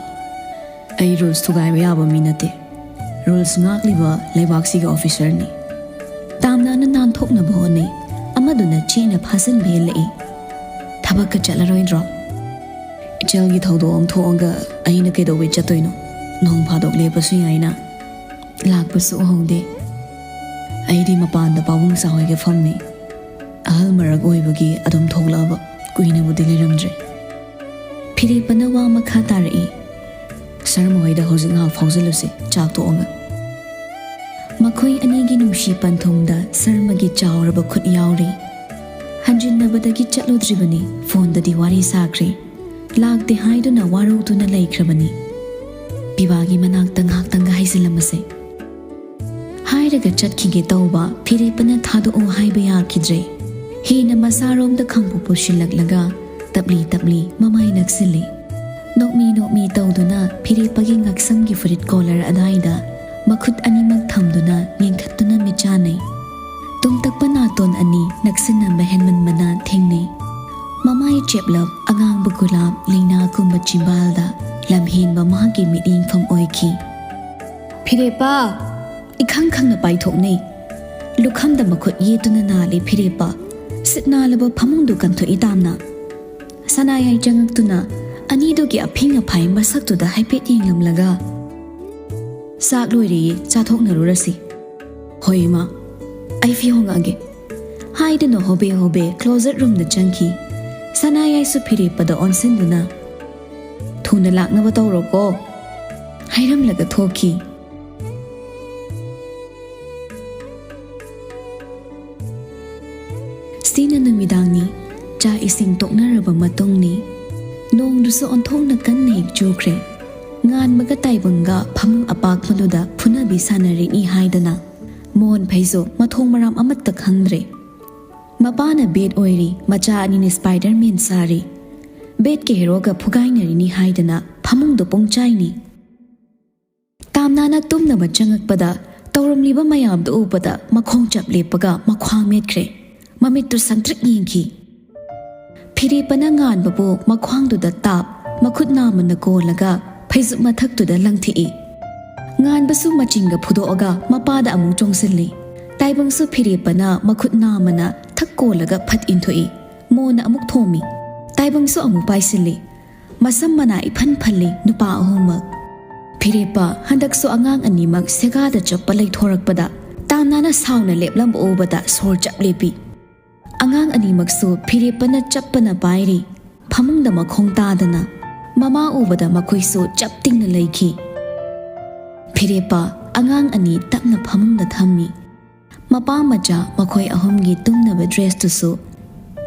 ꯑꯩ ꯔꯨꯜꯁ ꯊꯨꯒꯥꯏꯕ ꯌꯥꯕ ꯃꯤ ꯅꯠꯇꯦ꯫ ꯔꯨꯜꯁ ꯉꯥꯛꯂꯤꯕ ꯂꯩꯕꯥꯛꯁꯤꯒꯤ ꯑꯣꯐꯤꯁꯔꯅꯤ꯫" ꯇꯥꯝꯅꯥꯅ ꯅꯥꯟꯊꯣꯛꯅꯕ ꯍꯣꯠꯅꯩ꯫ ꯑꯃꯗꯨꯅ ꯆꯦꯅ ꯐꯥꯖꯤꯟꯕ ꯍꯦꯜꯂꯛꯏ꯫ "ꯊꯕꯛꯀ ꯆꯠꯂꯔꯣꯏꯗ꯭ꯔꯣ?" "ꯏꯆꯜꯒꯤ ꯊꯧꯗꯣꯛ ꯑꯃ ꯊꯣꯛꯑꯒ ꯑꯩꯅ ꯀꯩꯗꯧꯕꯩ ꯆꯠꯇꯣꯏꯅꯣ? ꯅꯣꯡ ꯐꯥꯗꯣꯛ ꯂꯦꯞꯄꯁꯨ ꯌꯥꯏꯅ꯫" "ꯂꯥꯛꯄꯁꯨ ꯎꯍꯧꯗꯦ꯫ ꯑꯩꯗꯤ ꯃꯄꯥꯟꯗ ꯄꯥꯕꯨꯡ ꯆꯥꯍꯣꯏꯒ ꯐꯝꯃꯤ꯫ ꯑꯍꯜ ꯃꯔꯛ ꯑꯣꯏꯕꯒꯤ ꯑꯗꯨꯝ ꯊꯣꯛꯂꯛꯑꯕ꯫ ꯀꯨꯏꯅꯕꯨꯗꯤ ꯂꯩꯔꯝꯗ꯭ꯔꯦ꯫" ꯐꯤꯔꯦꯞꯄꯅ ꯋꯥ ꯃꯈꯥ ꯇꯥꯔꯛꯏ꯫ "ꯁꯔꯃ ꯍꯣꯏꯗ ꯍꯧꯖꯤꯛ ꯉꯥꯏꯍꯥꯛ ꯐꯥꯎꯖꯜꯂꯨꯁꯦ, ꯆꯥꯛ ꯇꯣꯛꯑꯒ꯫" ꯃꯈꯣꯏ ꯑꯅꯤꯒꯤ ꯅꯨꯡꯁꯤ ꯄꯟꯊꯨꯡꯗ ꯁꯔꯃꯒꯤ ꯆꯥꯎꯔꯕ ꯈꯨꯠ ꯌꯥꯎꯔꯤ꯫ ꯍꯟꯖꯤꯟꯅꯕꯗꯒꯤ ꯆꯠꯂꯨꯗ꯭ꯔꯤꯕꯅꯤ, ꯐꯣꯟꯗꯗꯤ ꯋꯥꯔꯤ ꯁꯥꯈ꯭ꯔꯦ꯫ ꯂꯥꯛꯇꯦ ꯍꯥꯏꯗꯨꯅ ꯋꯥꯔꯧꯗꯨꯅ ꯂꯩꯈ꯭ꯔꯕꯅꯤ꯫ "ꯄꯤꯕꯥꯒꯤ ꯃꯅꯥꯛꯇ ꯉꯥꯏꯍꯥꯛꯇꯪꯒ ꯍꯥꯏꯖꯤꯜꯂꯝꯃꯁꯦ꯫" ꯍꯥꯏꯔꯒ ꯆꯠꯈꯤꯒꯦ ꯇꯧꯕ ꯐꯤꯔꯦꯞꯄꯅ ꯊꯥꯗꯣꯛꯑꯣ ꯍꯥꯏꯕ ꯌꯥꯈꯤꯗ꯭ꯔꯦ꯫ ꯍꯦꯟꯅ ꯃꯁꯥꯔꯣꯝꯗ ꯈꯪꯕꯨ ꯄꯨꯁꯤꯜꯂꯛꯂꯒ ꯇꯞꯂꯤ ꯇꯞꯂꯤ ꯃꯃꯥꯏ ꯅꯛꯁꯤꯜꯂꯤ꯫ ꯅꯣꯛꯃꯤ ꯅꯣꯛꯃꯤ ꯇꯧꯗꯨꯅ ꯐꯤꯔꯦꯞꯄꯒꯤ ꯉꯛꯁꯝꯒꯤ ꯐꯨꯔꯤꯠ ꯀꯣꯂꯔ ꯑꯗꯥꯏꯗ ꯃꯈꯨꯠ ꯑꯅꯤꯃꯛ ꯊꯝꯗꯨꯅ ꯌꯦꯡꯈꯠꯇꯨꯅ ꯃꯤꯠ ꯆꯥꯟꯅꯩ꯫ ꯇꯨꯝꯇꯛꯄ ꯅꯥꯇꯣꯟ ꯑꯅꯤ ꯅꯛꯁꯤꯟꯅꯕ ꯍꯦꯟꯃꯟꯕꯅ ꯊꯦꯡꯅꯩ꯫ ꯃꯃꯥꯏ ꯆꯦꯞꯂꯞ, ꯑꯉꯥꯡꯕ ꯒꯨꯂꯥꯞ ꯂꯩꯅꯥꯒꯨꯝꯕ ꯆꯤꯝꯕꯥꯜꯗ ꯂꯝꯍꯦꯟꯕ ꯃꯍꯥꯛꯀꯤ ꯃꯤꯠꯌꯦꯡꯐꯝ ꯑꯣꯏꯈꯤ꯫ "ꯐꯤꯔꯦꯞꯄ!" ꯏꯈꯪ ꯈꯪꯅ ꯄꯥꯏꯊꯣꯛꯅꯩ꯫ ꯂꯨꯈꯝꯗ ꯃꯈꯨꯠ ꯌꯦꯠꯇꯨꯅ ꯅꯥꯜꯂꯤ ꯐꯤꯔꯦꯞꯄ꯫ ꯁꯤꯠ ꯅꯥꯜꯂꯕ ꯐꯃꯨꯡꯗꯨ ꯀꯟꯊꯣꯛꯏ ꯇꯥꯝꯅ꯫ ꯁꯅꯥꯌꯥꯏ ꯆꯪꯉꯛꯇꯨꯅ ꯑꯅꯤꯗꯨꯒꯤ ꯑꯐꯤꯡ ꯑꯐꯥꯏ ꯃꯁꯛꯇꯨꯗ ꯍꯥꯏꯐꯦꯠ ꯌꯦꯡꯂꯝꯂꯒ, "ꯆꯥꯛ ꯂꯣꯏꯔꯦꯌꯦ, ꯆꯥꯊꯣꯛꯅꯔꯨꯔꯁꯤ꯫" "ꯍꯣꯏ ꯏꯃꯥ, ꯑꯩ ꯐꯤ ꯍꯣꯡꯉꯛꯑꯒꯦ" ꯍꯥꯏꯗꯨꯅ ꯍꯣꯕꯦ ꯍꯣꯕꯦ ꯀ꯭ꯂꯣꯖꯦꯠ ꯔꯨꯝꯗ ꯆꯪꯈꯤ꯫ ꯁꯅꯥꯌꯥꯏꯁꯨ ꯐꯤꯔꯦꯞꯄꯗ ꯑꯣꯟꯁꯤꯟꯗꯨꯅ, "ꯊꯨꯅ ꯂꯥꯛꯅꯕ ꯇꯧꯔꯣꯀꯣ" ꯍꯥꯏꯔꯝꯂꯒ ꯊꯣꯛꯈꯤ꯫ ꯁꯤꯅ ꯅꯨꯃꯤꯗꯥꯡꯅꯤ꯫ ꯆꯥꯛ ꯏꯁꯤꯡ ꯇꯣꯛꯅꯔꯕ ꯃꯇꯨꯡꯅꯤ꯫ ꯅꯣꯡꯗꯨꯁꯨ ꯑꯣꯟꯊꯣꯛꯅ ꯀꯟꯅ ꯍꯦꯛ ꯆꯨꯈ꯭ꯔꯦ꯫ ꯉꯥꯟꯕꯒ ꯇꯥꯏꯕꯪꯒ ꯐꯃꯨꯡ ꯑꯄꯥꯛꯄꯗꯨꯗ ꯐꯨꯅꯕꯤ ꯁꯥꯟꯅꯔꯤꯅꯤ ꯍꯥꯏꯗꯅ ꯃꯣꯟ ꯐꯩꯖꯣꯝ ꯃꯊꯣꯡ ꯃꯔꯥꯝ ꯑꯃꯠꯇ ꯈꯪꯗ꯭ꯔꯦ꯫ ꯃꯄꯥꯅ ꯕꯦꯠ ꯑꯣꯏꯔꯤ, ꯃꯆꯥ ꯑꯅꯤꯅ ꯁ꯭ꯄꯥꯏꯗꯔꯃꯦꯟ ꯁꯥꯔꯤ꯫ ꯕꯦꯠꯀꯤ ꯍꯦꯔꯣꯒ ꯐꯨꯒꯥꯏꯅꯔꯤꯅꯤ ꯍꯥꯏꯗꯅ ꯐꯃꯨꯡꯗꯣ ꯄꯨꯡꯆꯥꯏꯅꯤ꯫ ꯇꯥꯝꯅꯥꯅ ꯇꯨꯝꯅꯕ ꯆꯪꯉꯛꯄꯗ ꯇꯧꯔꯝꯂꯤꯕ ꯃꯌꯥꯝꯗꯨ ꯎꯕꯗ ꯃꯈꯣꯡ ꯆꯞ ꯂꯦꯞꯄꯒ ꯃꯈ꯭ꯋꯥꯡ ꯃꯦꯠꯈ꯭ꯔꯦ꯫ ꯃꯃꯤꯠꯇꯨ ꯁꯪꯇ꯭ꯔꯤꯛ ꯌꯦꯡꯈꯤ꯫ ꯐꯤꯔꯦꯞꯄꯅ ꯉꯥꯟꯕꯕꯨ ꯃꯈ꯭ꯋꯥꯡꯗꯨꯗ ꯇꯥꯞ, ꯃꯈꯨꯠ ꯅꯥꯝꯃꯅ ꯀꯣꯜꯂꯒ ꯐꯩꯖꯨꯞ ꯃꯊꯛꯇꯨꯗ ꯂꯪꯊꯦꯛꯏ꯫ ꯉꯥꯟꯕꯁꯨ ꯃꯆꯤꯡꯒ ꯐꯨꯗꯣꯛꯑꯒ ꯃꯄꯥꯗ ꯑꯃꯨꯛ ꯆꯣꯡꯁꯤꯜꯂꯤ꯫ ꯇꯥꯏꯕꯪꯁꯨ ꯐꯤꯔꯦꯞꯄꯅ ꯃꯈꯨꯠ ꯅꯥꯝꯃꯅ ꯊꯛ ꯀꯣꯜꯂꯒ ꯐꯠ ꯏꯟꯊꯣꯛꯏ꯫ ꯃꯣꯟꯅ ꯑꯃꯨꯛ ꯊꯣꯝꯃꯤ꯫ ꯇꯥꯏꯕꯪꯁꯨ ꯑꯃꯨꯛ ꯄꯥꯏꯁꯤꯜꯂꯤ꯫ ꯃꯁꯝ ꯃꯅꯥ ꯏꯐꯟ ꯐꯜꯂꯤ ꯅꯨꯄꯥ ꯑꯍꯨꯝꯃꯛ꯫ ꯐꯤꯔꯦꯞꯄ ꯍꯟꯗꯛꯁꯨ ꯑꯉꯥꯡ ꯑꯅꯤꯃꯛ ꯁꯦꯒꯥꯗ ꯆꯞꯄ ꯂꯩꯊꯣꯔꯛꯄꯗ ꯇꯥꯝꯅꯥꯅ ꯁꯥꯎꯅ ꯂꯦꯞꯂꯝꯕ ꯎꯕꯗ ꯁꯣꯔ ꯆꯞ ꯂꯦꯞꯄꯤ꯫ ꯑꯉꯥꯡ ꯑꯅꯤꯃꯛꯁꯨ ꯐꯤꯔꯦꯞꯄꯅ ꯆꯞꯄꯅ ꯄꯥꯏꯔꯤ꯫ ꯐꯃꯨꯡꯗ ꯃꯈꯣꯡ ꯇꯥꯗꯅ ꯃꯃꯥ ꯎꯕꯗ ꯃꯈꯣꯏꯁꯨ ꯆꯞ ꯇꯤꯡꯅ ꯂꯩꯈꯤ꯫ ꯐꯤꯔꯦꯞꯄ ꯑꯉꯥꯡ ꯑꯅꯤ ꯇꯞꯅ ꯐꯃꯨꯡꯗ ꯊꯝꯃꯤ꯫ ꯃꯄꯥ ꯃꯆꯥ ꯃꯈꯣꯏ ꯑꯍꯨꯝꯒꯤ ꯇꯨꯝꯅꯕ ꯗ꯭ꯔꯦꯁꯇꯨꯁꯨ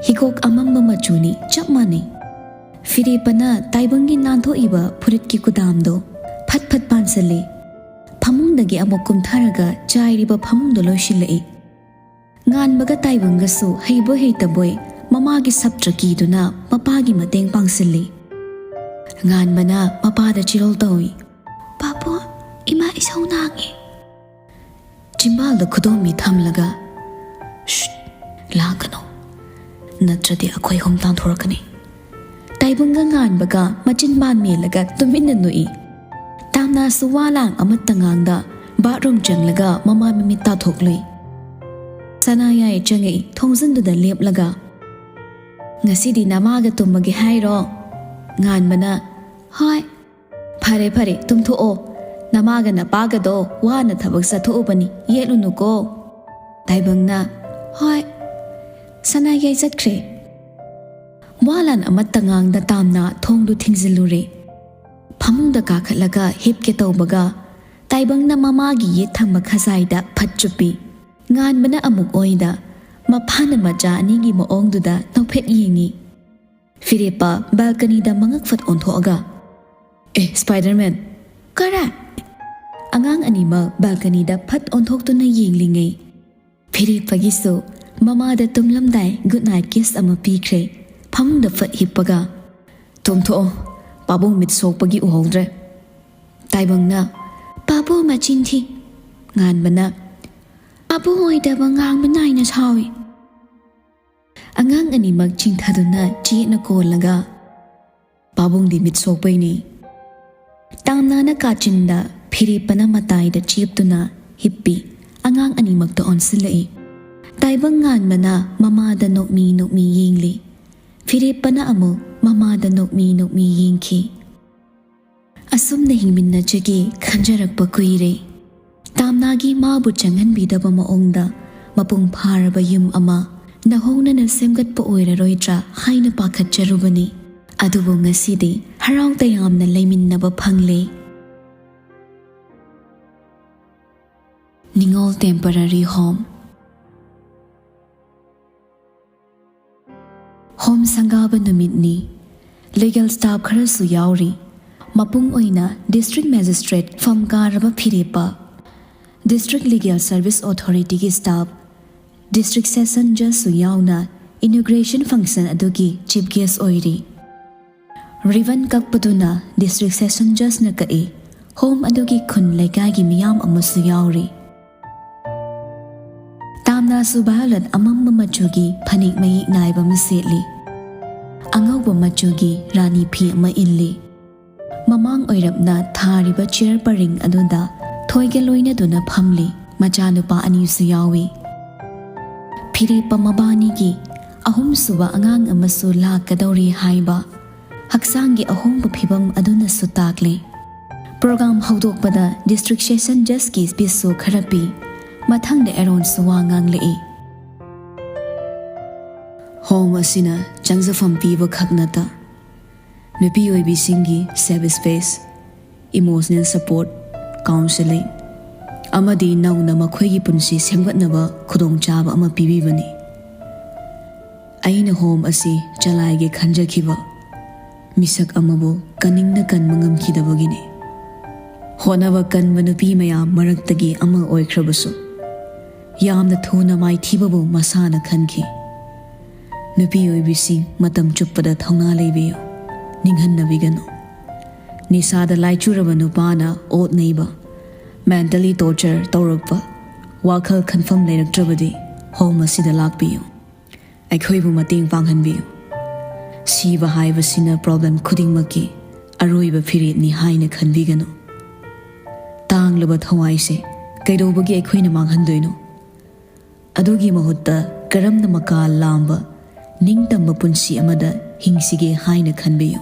ꯍꯤꯒꯣꯛ ꯑꯃꯝꯕ ꯃꯆꯨꯅꯤ, ꯆꯞ ꯃꯥꯟꯅꯩ꯫ ꯐꯤꯔꯦꯞꯄꯅ ꯇꯥꯏꯕꯪꯒꯤ ꯅꯥꯟꯊꯣꯛꯏꯕ ꯐꯨꯔꯤꯠꯀꯤ ꯀꯨꯗꯥꯝꯗꯣ ꯐꯠ ꯐꯠ ꯄꯥꯟꯁꯤꯜꯂꯤ꯫ ꯐꯃꯨꯡꯗꯒꯤ ꯑꯃꯨꯛ ꯀꯨꯝꯊꯔꯒ ꯆꯥꯏꯔꯤꯕ ꯐꯃꯨꯡꯗꯣ ꯂꯣꯏꯁꯤꯜꯂꯛꯏ꯫ ꯉꯥꯟꯕꯒ ꯇꯥꯏꯕꯪꯒꯁꯨ ꯍꯩꯕꯣꯏ ꯍꯩꯇꯕꯣꯏ ꯃꯃꯥꯒꯤ ꯁꯞꯇ꯭ꯔ ꯀꯤꯗꯨꯅ ꯃꯄꯥꯒꯤ ꯃꯇꯦꯡ ꯄꯥꯡꯁꯤꯜꯂꯤ꯫ ꯉꯥꯟꯕꯅ ꯃꯄꯥꯗ ꯆꯤꯔꯣꯜ ꯇꯧꯏ꯫ "ꯄꯥꯕꯨꯡ, ꯏꯃꯥ ꯏꯁꯧ ꯂꯥꯡꯉꯦ꯫" ꯆꯤꯝꯕꯥꯜꯗ ꯈꯨꯗꯣꯝꯕꯤ ꯊꯝꯂꯒ, "ꯁ꯭ꯠ, ꯂꯥꯡꯒꯅꯨ, ꯅꯠꯇ꯭ꯔꯗꯤ ꯑꯩꯈꯣꯏ ꯑꯍꯨꯝ ꯇꯥꯟꯊꯣꯔꯛꯀꯅꯤ꯫" ꯇꯥꯏꯕꯪꯒ ꯉꯥꯟꯕꯒ ꯃꯆꯤꯟ ꯕꯥꯟ ꯃꯦꯜꯂꯒ ꯇꯨꯃꯤꯟꯅ ꯅꯣꯛꯏ꯫ ꯇꯥꯝꯅꯥꯁꯨ ꯋꯥ ꯂꯥꯡ ꯑꯃꯠꯇ ꯉꯥꯡꯗ ꯕꯥꯠꯔꯨꯝ ꯆꯪꯂꯒ ꯃꯃꯥ ꯃꯃꯤꯠ ꯇꯥꯊꯣꯛꯂꯨꯏ꯫ ꯁꯅꯥꯌꯥꯏ ꯆꯪꯉꯛꯏ, ꯊꯣꯡꯖꯤꯟꯗꯨꯗ ꯂꯦꯞꯂꯒ, "ꯉꯁꯤꯗꯤ ꯅꯃꯥꯒ ꯇꯨꯝꯃꯒꯦ ꯍꯥꯏꯔꯣ?" ꯉꯥꯟꯕꯅ, "ꯍꯣꯏ꯫" "ꯐꯔꯦ, ꯐꯔꯦ, ꯇꯨꯝꯊꯣꯛꯑꯣ꯫ ꯅꯃꯥꯒ ꯅꯄꯥꯒꯗꯣ ꯋꯥꯅ ꯊꯕꯛ ꯆꯠꯊꯣꯛꯎꯕꯅꯤ, ꯌꯦꯠꯂꯨꯅꯨꯀꯣ꯫" ꯇꯥꯏꯕꯪꯅ, "ꯍꯣꯏ꯫" ꯁꯅꯥꯌꯥꯏ ꯆꯠꯈ꯭ꯔꯦ꯫ ꯋꯥ ꯂꯥꯟ ꯑꯃꯠꯇ ꯉꯥꯡꯗ ꯇꯥꯝꯅ ꯊꯣꯡꯗꯨ ꯊꯤꯡꯖꯤꯜꯂꯨꯔꯦ꯫ ꯐꯃꯨꯡꯗ ꯀꯥꯈꯠꯂꯒ ꯍꯤꯞꯀꯦ ꯇꯧꯕꯒ, ꯇꯥꯏꯕꯪꯅ ꯃꯃꯥꯒꯤ ꯌꯦꯠ ꯊꯪꯕ ꯈꯖꯥꯏꯗ ꯐꯠ ꯆꯨꯞꯄꯤ꯫ ꯉꯥꯟꯕꯅ ꯑꯃꯨꯛ ꯑꯣꯏꯗ, ꯃꯄꯥꯅ ꯃꯆꯥ ꯑꯅꯤꯒꯤ ꯃꯑꯣꯡꯗꯨꯗ ꯅꯣꯛꯐꯦꯠ ꯌꯦꯡꯉꯤ꯫ ꯐꯤꯔꯦꯞꯄ ꯕꯦꯜꯀꯅꯤꯗ ꯃꯉꯛ ꯐꯠ ꯑꯣꯟꯊꯣꯛꯑꯒ, "ꯑꯦ, ꯁ꯭ꯄꯥꯏꯗꯔꯃꯦꯟ, ꯀꯔꯥꯏ?" ꯑꯉꯥꯡ ꯑꯅꯤꯃꯛ ꯕꯦꯜꯀꯅꯤꯗ ꯐꯠ ꯑꯣꯟꯊꯣꯛꯇꯨꯅ ꯌꯦꯡꯂꯤꯉꯩ, ꯐꯤꯔꯦꯞꯄꯒꯤꯁꯨ ꯃꯃꯥꯗ ꯇꯨꯝꯂꯝꯗꯥꯏ ꯒꯨꯗ ꯅꯥꯏꯠ ꯀꯤꯁ ꯑꯃ ꯄꯤꯈ꯭ꯔꯦ꯫ ꯐꯃꯨꯡꯗ ꯐꯠ ꯍꯤꯞꯄꯒ, "ꯇꯨꯝꯊꯣꯛꯑꯣ, ꯄꯥꯕꯨꯡ ꯃꯤꯠ ꯁꯣꯛꯄꯒꯤ ꯎꯍꯧꯗ꯭ꯔꯦ꯫" ꯇꯥꯏꯕꯪꯅ, "ꯄꯥꯕꯨꯡ ꯃꯆꯤꯟ ꯊꯤ꯫" ꯉꯥꯟꯕꯅ, "ꯄꯥꯕꯨꯡ ꯑꯣꯏꯗꯕ ꯉꯥꯡꯕ ꯅꯥꯏꯅ ꯁꯥꯎꯏ꯫" ꯑꯉꯥꯡ ꯑꯅꯤꯃꯛ ꯆꯤꯡꯊꯗꯨꯅ ꯆꯦꯠꯅ ꯀꯣꯜꯂꯒ, "ꯄꯥꯕꯨꯡꯗꯤ ꯃꯤꯠ ꯁꯣꯛꯄꯩꯅꯤ꯫" ꯇꯥꯝꯅꯥꯅ ꯀꯥꯆꯤꯟꯗ ꯐꯤꯔꯦꯞꯄꯅ ꯃꯇꯥꯏꯗ ꯆꯦꯞꯇꯨꯅ ꯍꯤꯞꯄꯤ꯫ ꯑꯉꯥꯡ ꯑꯅꯤꯃꯛꯇ ꯑꯣꯟꯁꯤꯜꯂꯛꯏ꯫ ꯇꯥꯏꯕꯪ ꯉꯥꯟꯕꯅ ꯃꯃꯥꯗ ꯅꯣꯛꯃꯤ ꯅꯣꯛꯃꯤ ꯌꯦꯡꯂꯤ꯫ ꯐꯤꯔꯦꯞꯄꯅ ꯑꯃꯨꯛ ꯃꯃꯥꯗ ꯅꯣꯛꯃꯤ ꯅꯣꯛꯃꯤ ꯌꯦꯡꯈꯤ꯫ ꯑꯁꯨꯝꯅ ꯍꯤꯡꯃꯤꯟꯅꯖꯒꯦ ꯈꯟꯖꯔꯛꯄ ꯀꯨꯏꯔꯦ꯫ ꯇꯥꯝꯅꯥꯒꯤ ꯃꯥꯕꯨ ꯆꯪꯍꯟꯕꯤꯗꯕ ꯃꯑꯣꯡꯗ ꯃꯄꯨꯡ ꯐꯥꯔꯕ ꯌꯨꯝ ꯑꯃ ꯅꯧꯍꯧꯅꯅ ꯁꯦꯝꯒꯠꯄ ꯑꯣꯏꯔꯔꯣꯏꯗ꯭ꯔꯥ ꯍꯥꯏꯅ ꯄꯥꯈꯠꯆꯔꯨꯕꯅꯤ꯫ ꯑꯗꯨꯕꯨ ꯉꯁꯤꯗꯤ ꯍꯔꯥꯎ ꯇꯌꯥꯝꯅ ꯂꯩꯃꯤꯟꯅꯕ ꯐꯪꯂꯦ꯫ ꯅꯤꯉꯣꯜ Temporary Home꯫ ꯍꯣꯝ ꯁꯪꯒꯥꯕ ꯅꯨꯃꯤꯠꯅꯤ꯫ ꯂꯤꯒꯦꯜ ꯁ꯭ꯇꯥꯐ ꯈꯔꯁꯨ ꯌꯥꯎꯔꯤ꯫ ꯃꯄꯨꯡ ꯑꯣꯏꯅ ꯗꯤꯁꯇ꯭ꯔꯤꯛ ꯃꯦꯖꯤꯁꯇ꯭ꯔꯦꯠ ꯐꯝ ꯀꯥꯔꯕ ꯐꯤꯔꯦꯞꯄ, ꯗꯤꯁꯇ꯭ꯔꯤꯛ ꯂꯤꯒꯦꯜ ꯁꯔꯚꯤꯁ ꯑꯣꯊꯣꯔꯤꯇꯤꯒꯤ ꯁ꯭ꯇꯥꯐ, ꯗꯤꯁꯇ꯭ꯔꯤꯛ ꯁꯦꯁꯟ ꯖꯖꯁꯨ ꯌꯥꯎꯅ ꯏꯅꯣꯒ꯭ꯔꯦꯁꯟ ꯐꯪꯁꯟ ꯑꯗꯨꯒꯤ ꯆꯤꯐ ꯒꯦꯁ ꯑꯣꯏꯔꯤ꯫ ꯔꯤꯕꯟ ꯀꯛꯄꯗꯨꯅ ꯗꯤꯁꯇ꯭ꯔꯤꯛ ꯁꯦꯁꯟ ꯖꯖꯅ ꯀꯛꯏ꯫ ꯍꯣꯝ ꯑꯗꯨꯒꯤ ꯈꯨꯟ ꯂꯩꯀꯥꯏꯒꯤ ꯃꯤꯌꯥꯝ ꯑꯃꯁꯨ ꯌꯥꯎꯔꯤ꯫ ꯇꯥꯝꯅꯥꯁꯨ ꯚꯥꯏꯌꯣꯂꯦꯠ ꯑꯃꯝꯕ ꯃꯆꯨꯒꯤ ꯐꯅꯦꯛ ꯃꯌꯦꯛ ꯅꯥꯏꯕ ꯑꯃ ꯁꯦꯠꯂꯤ꯫ ꯑꯉꯧꯕ ꯃꯆꯨꯒꯤ ꯔꯥꯅꯤ ꯐꯤ ꯑꯃ ꯏꯜꯂꯤ꯫ ꯃꯃꯥꯡ ꯑꯣꯏꯔꯞꯅ ꯊꯥꯔꯤꯕ ꯆꯤꯌꯔ ꯄꯔꯤꯡ ꯑꯗꯨꯗ ꯊꯣꯏꯒ ꯂꯣꯏꯅꯗꯨꯅ ꯐꯝꯂꯤ꯫ ꯃꯆꯥꯅꯨꯄꯥ ꯑꯅꯤꯁꯨ ꯌꯥꯎꯏ꯫ ꯐꯤꯔꯦꯞꯄ ꯃꯕꯥꯅꯤꯒꯤ ꯑꯍꯨꯝꯁꯨꯕ ꯑꯉꯥꯡ ꯑꯃꯁꯨ ꯂꯥꯛꯀꯗꯧꯔꯤ ꯍꯥꯏꯕ ꯍꯛꯆꯥꯡꯒꯤ ꯑꯍꯣꯡꯕ ꯐꯤꯕꯝ ꯑꯗꯨꯅꯁꯨ ꯇꯥꯛꯂꯤ꯫ ꯄ꯭ꯔꯣꯒ꯭ꯔꯥꯝ ꯍꯧꯗꯣꯛꯄꯗ ꯗꯤꯁꯇ꯭ꯔꯤꯛ ꯁꯦꯁꯟ ꯖꯖꯀꯤ ꯁ꯭ꯄꯤꯆꯁꯨ ꯈꯔ ꯄꯤ꯫ ꯃꯊꯪꯗ ꯑꯦꯔꯣꯟꯁꯨ ꯋꯥ ꯉꯥꯡꯂꯛꯏ꯫ ꯍꯣꯝ ꯑꯁꯤꯅ ꯆꯪꯖꯐꯝ ꯄꯤꯕ ꯈꯛ ꯅꯠꯇ, ꯅꯨꯄꯤ ꯑꯣꯏꯕꯤꯁꯤꯡꯒꯤ safe space, emotional support, counselling, ꯑꯃꯗꯤ ꯅꯧꯅ ꯃꯈꯣꯏꯒꯤ ꯄꯨꯟꯁꯤ ꯁꯦꯝꯒꯠꯅꯕ ꯈꯨꯗꯣꯡꯆꯥꯕ ꯑꯃ ꯄꯤꯕꯤꯕꯅꯤ꯫ ꯑꯩꯅ ꯍꯣꯝ ꯑꯁꯤ ꯆꯂꯥꯏꯒꯦ ꯈꯟꯖꯈꯤꯕ ꯃꯤꯁꯛ ꯑꯃꯕꯨ ꯀꯅꯤꯡꯅ ꯀꯟꯕ ꯉꯝꯈꯤꯗꯕꯒꯤꯅꯤ꯫ ꯍꯣꯠꯅꯕ ꯀꯟꯕ ꯅꯨꯄꯤ ꯃꯌꯥꯝ ꯃꯔꯛꯇꯒꯤ ꯑꯃ ꯑꯣꯏꯈ꯭ꯔꯕꯁꯨ, ꯌꯥꯝꯅ ꯊꯨꯅ ꯃꯥꯏꯊꯤꯕꯕꯨ ꯃꯁꯥꯅ ꯈꯟꯈꯤ꯫ ꯅꯨꯄꯤ ꯑꯣꯏꯕꯤꯁꯤꯡ, ꯃꯇꯝ ꯆꯨꯞꯄꯗ ꯊꯧꯅꯥ ꯂꯩꯕꯤꯌꯨ꯫ ꯅꯤꯡꯍꯟꯅꯕꯤꯒꯅꯨ꯫ ꯅꯤꯁꯥꯗ ꯂꯥꯏꯆꯨꯔꯕ ꯅꯨꯄꯥꯅ ꯑꯣꯠ ꯅꯩꯕ, mentally torture ꯇꯧꯔꯛꯄ, ꯋꯥꯈꯜ ꯈꯟꯐꯝ ꯂꯩꯔꯛꯇ꯭ꯔꯕꯗꯤ home ꯑꯁꯤꯗ ꯂꯥꯛꯄꯤꯌꯨ꯫ ꯑꯩꯈꯣꯏꯕꯨ ꯃꯇꯦꯡ ꯄꯥꯡꯍꯟꯕꯤꯌꯨ꯫ ꯁꯤꯕ ꯍꯥꯏꯕꯁꯤꯅ problem ꯈꯨꯗꯤꯡꯃꯛꯀꯤ ꯑꯔꯣꯏꯕ ꯐꯤꯔꯦꯞꯅꯤ ꯍꯥꯏꯅ ꯈꯟꯕꯤꯒꯅꯨ꯫ ꯇꯥꯡꯂꯕ ꯊꯋꯥꯏꯁꯦ ꯀꯩꯗꯧꯕꯒꯤ ꯑꯩꯈꯣꯏꯅ ꯃꯥꯡꯍꯟꯗꯣꯏꯅꯣ? ꯑꯗꯨꯒꯤ ꯃꯍꯨꯠꯇ ꯀꯔꯝꯅ ꯃꯀꯥ ꯂꯥꯝꯕ, ꯅꯤꯡꯇꯝꯕ ꯄꯨꯟꯁꯤ ꯑꯃꯗ ꯍꯤꯡꯁꯤꯒꯦ ꯍꯥꯏꯅ ꯈꯟꯕꯤꯌꯨ꯫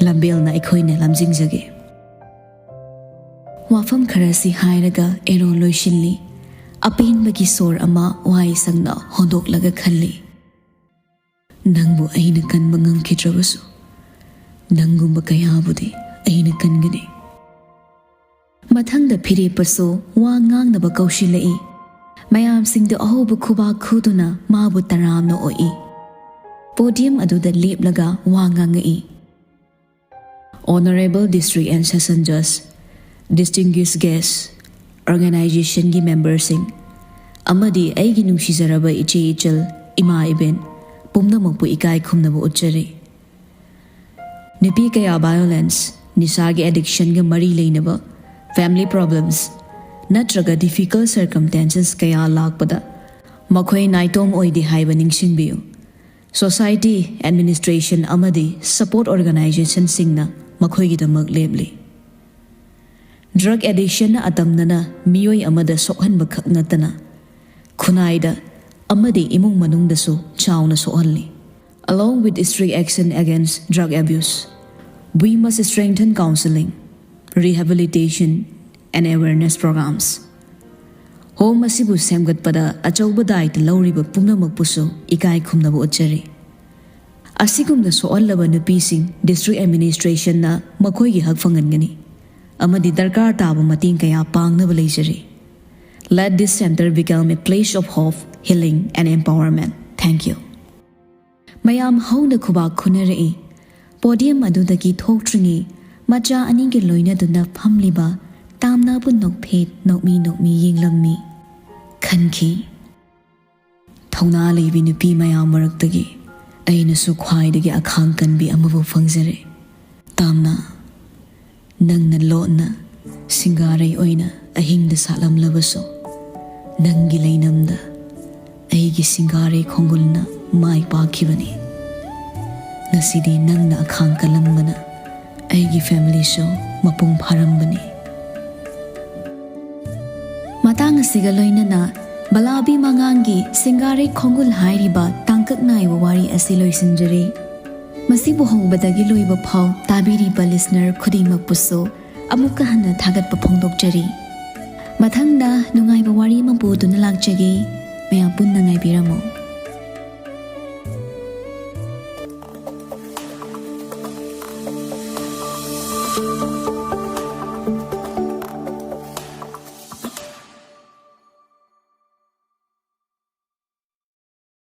ꯂꯝꯕꯦꯜꯅ ꯑꯩꯈꯣꯏꯅ ꯂꯝꯖꯤꯡꯖꯒꯦ꯫ ꯋꯥꯐꯝ ꯈꯔꯁꯤ ꯍꯥꯏꯔꯒ ꯑꯦꯔꯣ ꯂꯣꯏꯁꯤꯜꯂꯤ꯫ ꯑꯄꯦꯟꯕꯒꯤ ꯁꯣꯔ ꯑꯃ ꯋꯥꯍꯩ ꯁꯪꯅ ꯍꯣꯟꯗꯣꯛꯂꯒ ꯈꯜꯂꯤ꯫ ꯅꯪꯕꯨ ꯑꯩꯅ ꯀꯟꯕ ꯉꯝꯈꯤꯗ꯭ꯔꯕꯁꯨ, ꯅꯪꯒꯨꯝꯕ ꯀꯌꯥꯕꯨꯗꯤ ꯑꯩꯅ ꯀꯟꯒꯅꯤ꯫ ꯃꯊꯪꯗ ꯐꯤꯔꯦꯞꯄꯁꯨ ꯋꯥ ꯉꯥꯡꯅꯕ ꯀꯧꯁꯤꯜꯂꯛꯏ꯫ ꯃꯌꯥꯝꯁꯤꯡꯗꯨ ꯑꯍꯧꯕ ꯈꯨꯕꯥꯛ ꯈꯨꯗꯨꯅ ꯃꯥꯕꯨ ꯇꯔꯥꯝꯅ ꯑꯣꯛꯏ꯫ Podium ꯑꯗꯨꯗ ꯂꯦꯞꯂꯒ ꯋꯥ ꯉꯥꯡꯉꯛꯏ꯫ Honourable District and Session Judge, distinguished guest, organisationꯒꯤ memberꯁꯤꯡ, ꯑꯃꯗꯤ ꯑꯩꯒꯤ ꯅꯨꯡꯁꯤꯖꯔꯕ ꯏꯆꯦ ꯏꯆꯜ, ꯏꯃꯥ ꯏꯕꯦꯟ ꯄꯨꯝꯅꯃꯛꯄꯨ ꯏꯀꯥꯏ ꯈꯨꯝꯅꯕ ꯎꯠꯆꯔꯤ꯫ ꯅꯨꯄꯤ ꯀꯌꯥ violence, ꯅꯤꯁꯥꯒꯤ addictionꯒ ꯃꯔꯤ ꯂꯩꯅꯕ family problems ꯅꯠꯇ꯭ꯔꯒ difficult circumstances ꯀꯌꯥ ꯂꯥꯛꯄꯗ ꯃꯈꯣꯏ ꯅꯥꯏꯇꯣꯝ ꯑꯣꯏꯗꯦ ꯍꯥꯏꯕ ꯅꯤꯡꯁꯤꯡꯕꯤꯌꯨ꯫ Society, administration ꯑꯃꯗꯤ support organisationꯁꯤꯡꯅ ꯃꯈꯣꯏꯒꯤꯗꯃꯛ ꯂꯦꯞꯂꯤ꯫ Drug addictionꯅ ꯑꯇꯝꯅꯅ ꯃꯤꯑꯣꯏ ꯑꯃꯗ ꯁꯣꯛꯍꯟꯕ ꯈꯛ ꯅꯠꯇꯅ ꯈꯨꯟꯅꯥꯏꯗ ꯑꯃꯗꯤ ꯏꯃꯨꯡ ꯃꯅꯨꯡꯗꯁꯨ ꯆꯥꯎꯅ ꯁꯣꯛꯍꯜꯂꯤ꯫ Along with strict action against drug abuse, we must strengthen counselling, rehabilitation and awareness programs. Home ꯑꯁꯤꯕꯨ ꯁꯦꯝꯒꯠꯄꯗ ꯑꯆꯧꯕ ꯗꯥꯏꯇ ꯂꯧꯔꯤꯕ ꯄꯨꯝꯅꯃꯛꯄꯨꯁꯨ ꯏꯀꯥꯏ ꯈꯨꯝꯅꯕ ꯎꯠꯆꯔꯤ꯫ ꯑꯁꯤꯒꯨꯝꯅ ꯁꯣꯛꯍꯜꯂꯕ ꯅꯨꯄꯤꯁꯤꯡ district administrationꯅ ꯃꯈꯣꯏꯒꯤ ꯍꯛ ꯐꯪꯍꯟꯒꯅꯤ ꯑꯃꯗꯤ ꯗꯔꯀꯥꯔ ꯇꯥꯕ ꯃꯇꯦꯡ ꯀꯌꯥ ꯄꯥꯡꯅꯕ ꯂꯩꯖꯔꯤ꯫ Let this centre become a place of hope, healing and empowerment. Thank you. ꯃꯌꯥꯝ ꯍꯧꯅ ꯈꯨꯕꯥꯛ ꯈꯨꯅꯔꯛꯏ꯫ Podium ꯑꯗꯨꯗꯒꯤ ꯊꯣꯛꯇ꯭ꯔꯤꯉꯩ ꯃꯆꯥ ꯑꯅꯤꯒꯤ ꯂꯣꯏꯅꯗꯨꯅ ꯐꯝꯂꯤꯕ ꯇꯥꯝꯅꯥꯕꯨ ꯅꯣꯛꯐꯦꯠ ꯅꯣꯛꯃꯤ ꯅꯣꯛꯃꯤ ꯌꯦꯡꯂꯝꯃꯤ꯫ ꯈꯟꯈꯤ, ꯊꯧꯅꯥ ꯂꯩꯕꯤ ꯅꯨꯄꯤ ꯃꯌꯥꯝ ꯃꯔꯛꯇꯒꯤ ꯑꯩꯅꯁꯨ ꯈ꯭ꯋꯥꯏꯗꯒꯤ ꯑꯈꯥꯡ ꯀꯟꯕꯤ ꯑꯃꯕꯨ ꯐꯪꯖꯔꯦ꯫ ꯇꯥꯝꯅ, ꯅꯪꯅ ꯂꯣꯠꯅ ꯁꯤꯡꯒꯥꯔꯩ ꯑꯣꯏꯅ ꯑꯍꯤꯡꯗ ꯁꯥꯠꯂꯝꯂꯕꯁꯨ, ꯅꯪꯒꯤ ꯂꯩꯅꯝꯗ ꯑꯩꯒꯤ ꯁꯤꯡꯒꯥꯔꯩ ꯈꯣꯡꯒꯨꯜꯅ ꯃꯥꯏ ꯄꯥꯛꯈꯤꯕꯅꯤ꯫ ꯉꯁꯤꯗꯤ ꯅꯪꯅ ꯑꯈꯥꯡ ꯀꯜꯂꯝꯕꯅ ꯑꯩꯒꯤ ꯐꯦꯃꯤꯂꯤꯁꯨ ꯃꯄꯨꯡ ꯐꯥꯔꯝꯕꯅꯤ꯫ ꯃꯇꯥꯡ ꯑꯁꯤꯒ ꯂꯣꯏꯅꯅ ꯕꯂꯥꯕꯤ ꯃꯉꯥꯡꯒꯤ ꯁꯤꯡꯒꯥꯔꯩ ꯈꯣꯡꯒꯨꯜ ꯍꯥꯏꯔꯤꯕ ꯇꯥꯡꯀꯛ ꯅꯥꯏꯕ ꯋꯥꯔꯤ ꯑꯁꯤ ꯂꯣꯏꯁꯤꯟꯖꯔꯦ꯫ ꯃꯁꯤꯕꯨ ꯍꯧꯕꯗꯒꯤ ꯂꯣꯏꯕ ꯐꯥꯎ ꯇꯥꯕꯤꯔꯤꯕ ꯂꯤꯁꯅꯔ ꯈꯨꯗꯤꯡꯃꯛꯄꯨꯁꯨ ꯑꯃꯨꯛꯀ ꯍꯟꯅ ꯊꯥꯒꯠꯄ ꯐꯣꯡꯗꯣꯛꯆꯔꯤ꯫ ꯃꯊꯪꯗ ꯅꯨꯡꯉꯥꯏꯕ ꯋꯥꯔꯤ ꯑꯃ ꯄꯨꯗꯨꯅ ꯂꯥꯛꯆꯒꯦ꯫ ꯃꯌꯥꯝ ꯄꯨꯟꯅ ꯉꯥꯏꯕꯤꯔꯝꯃꯨ꯫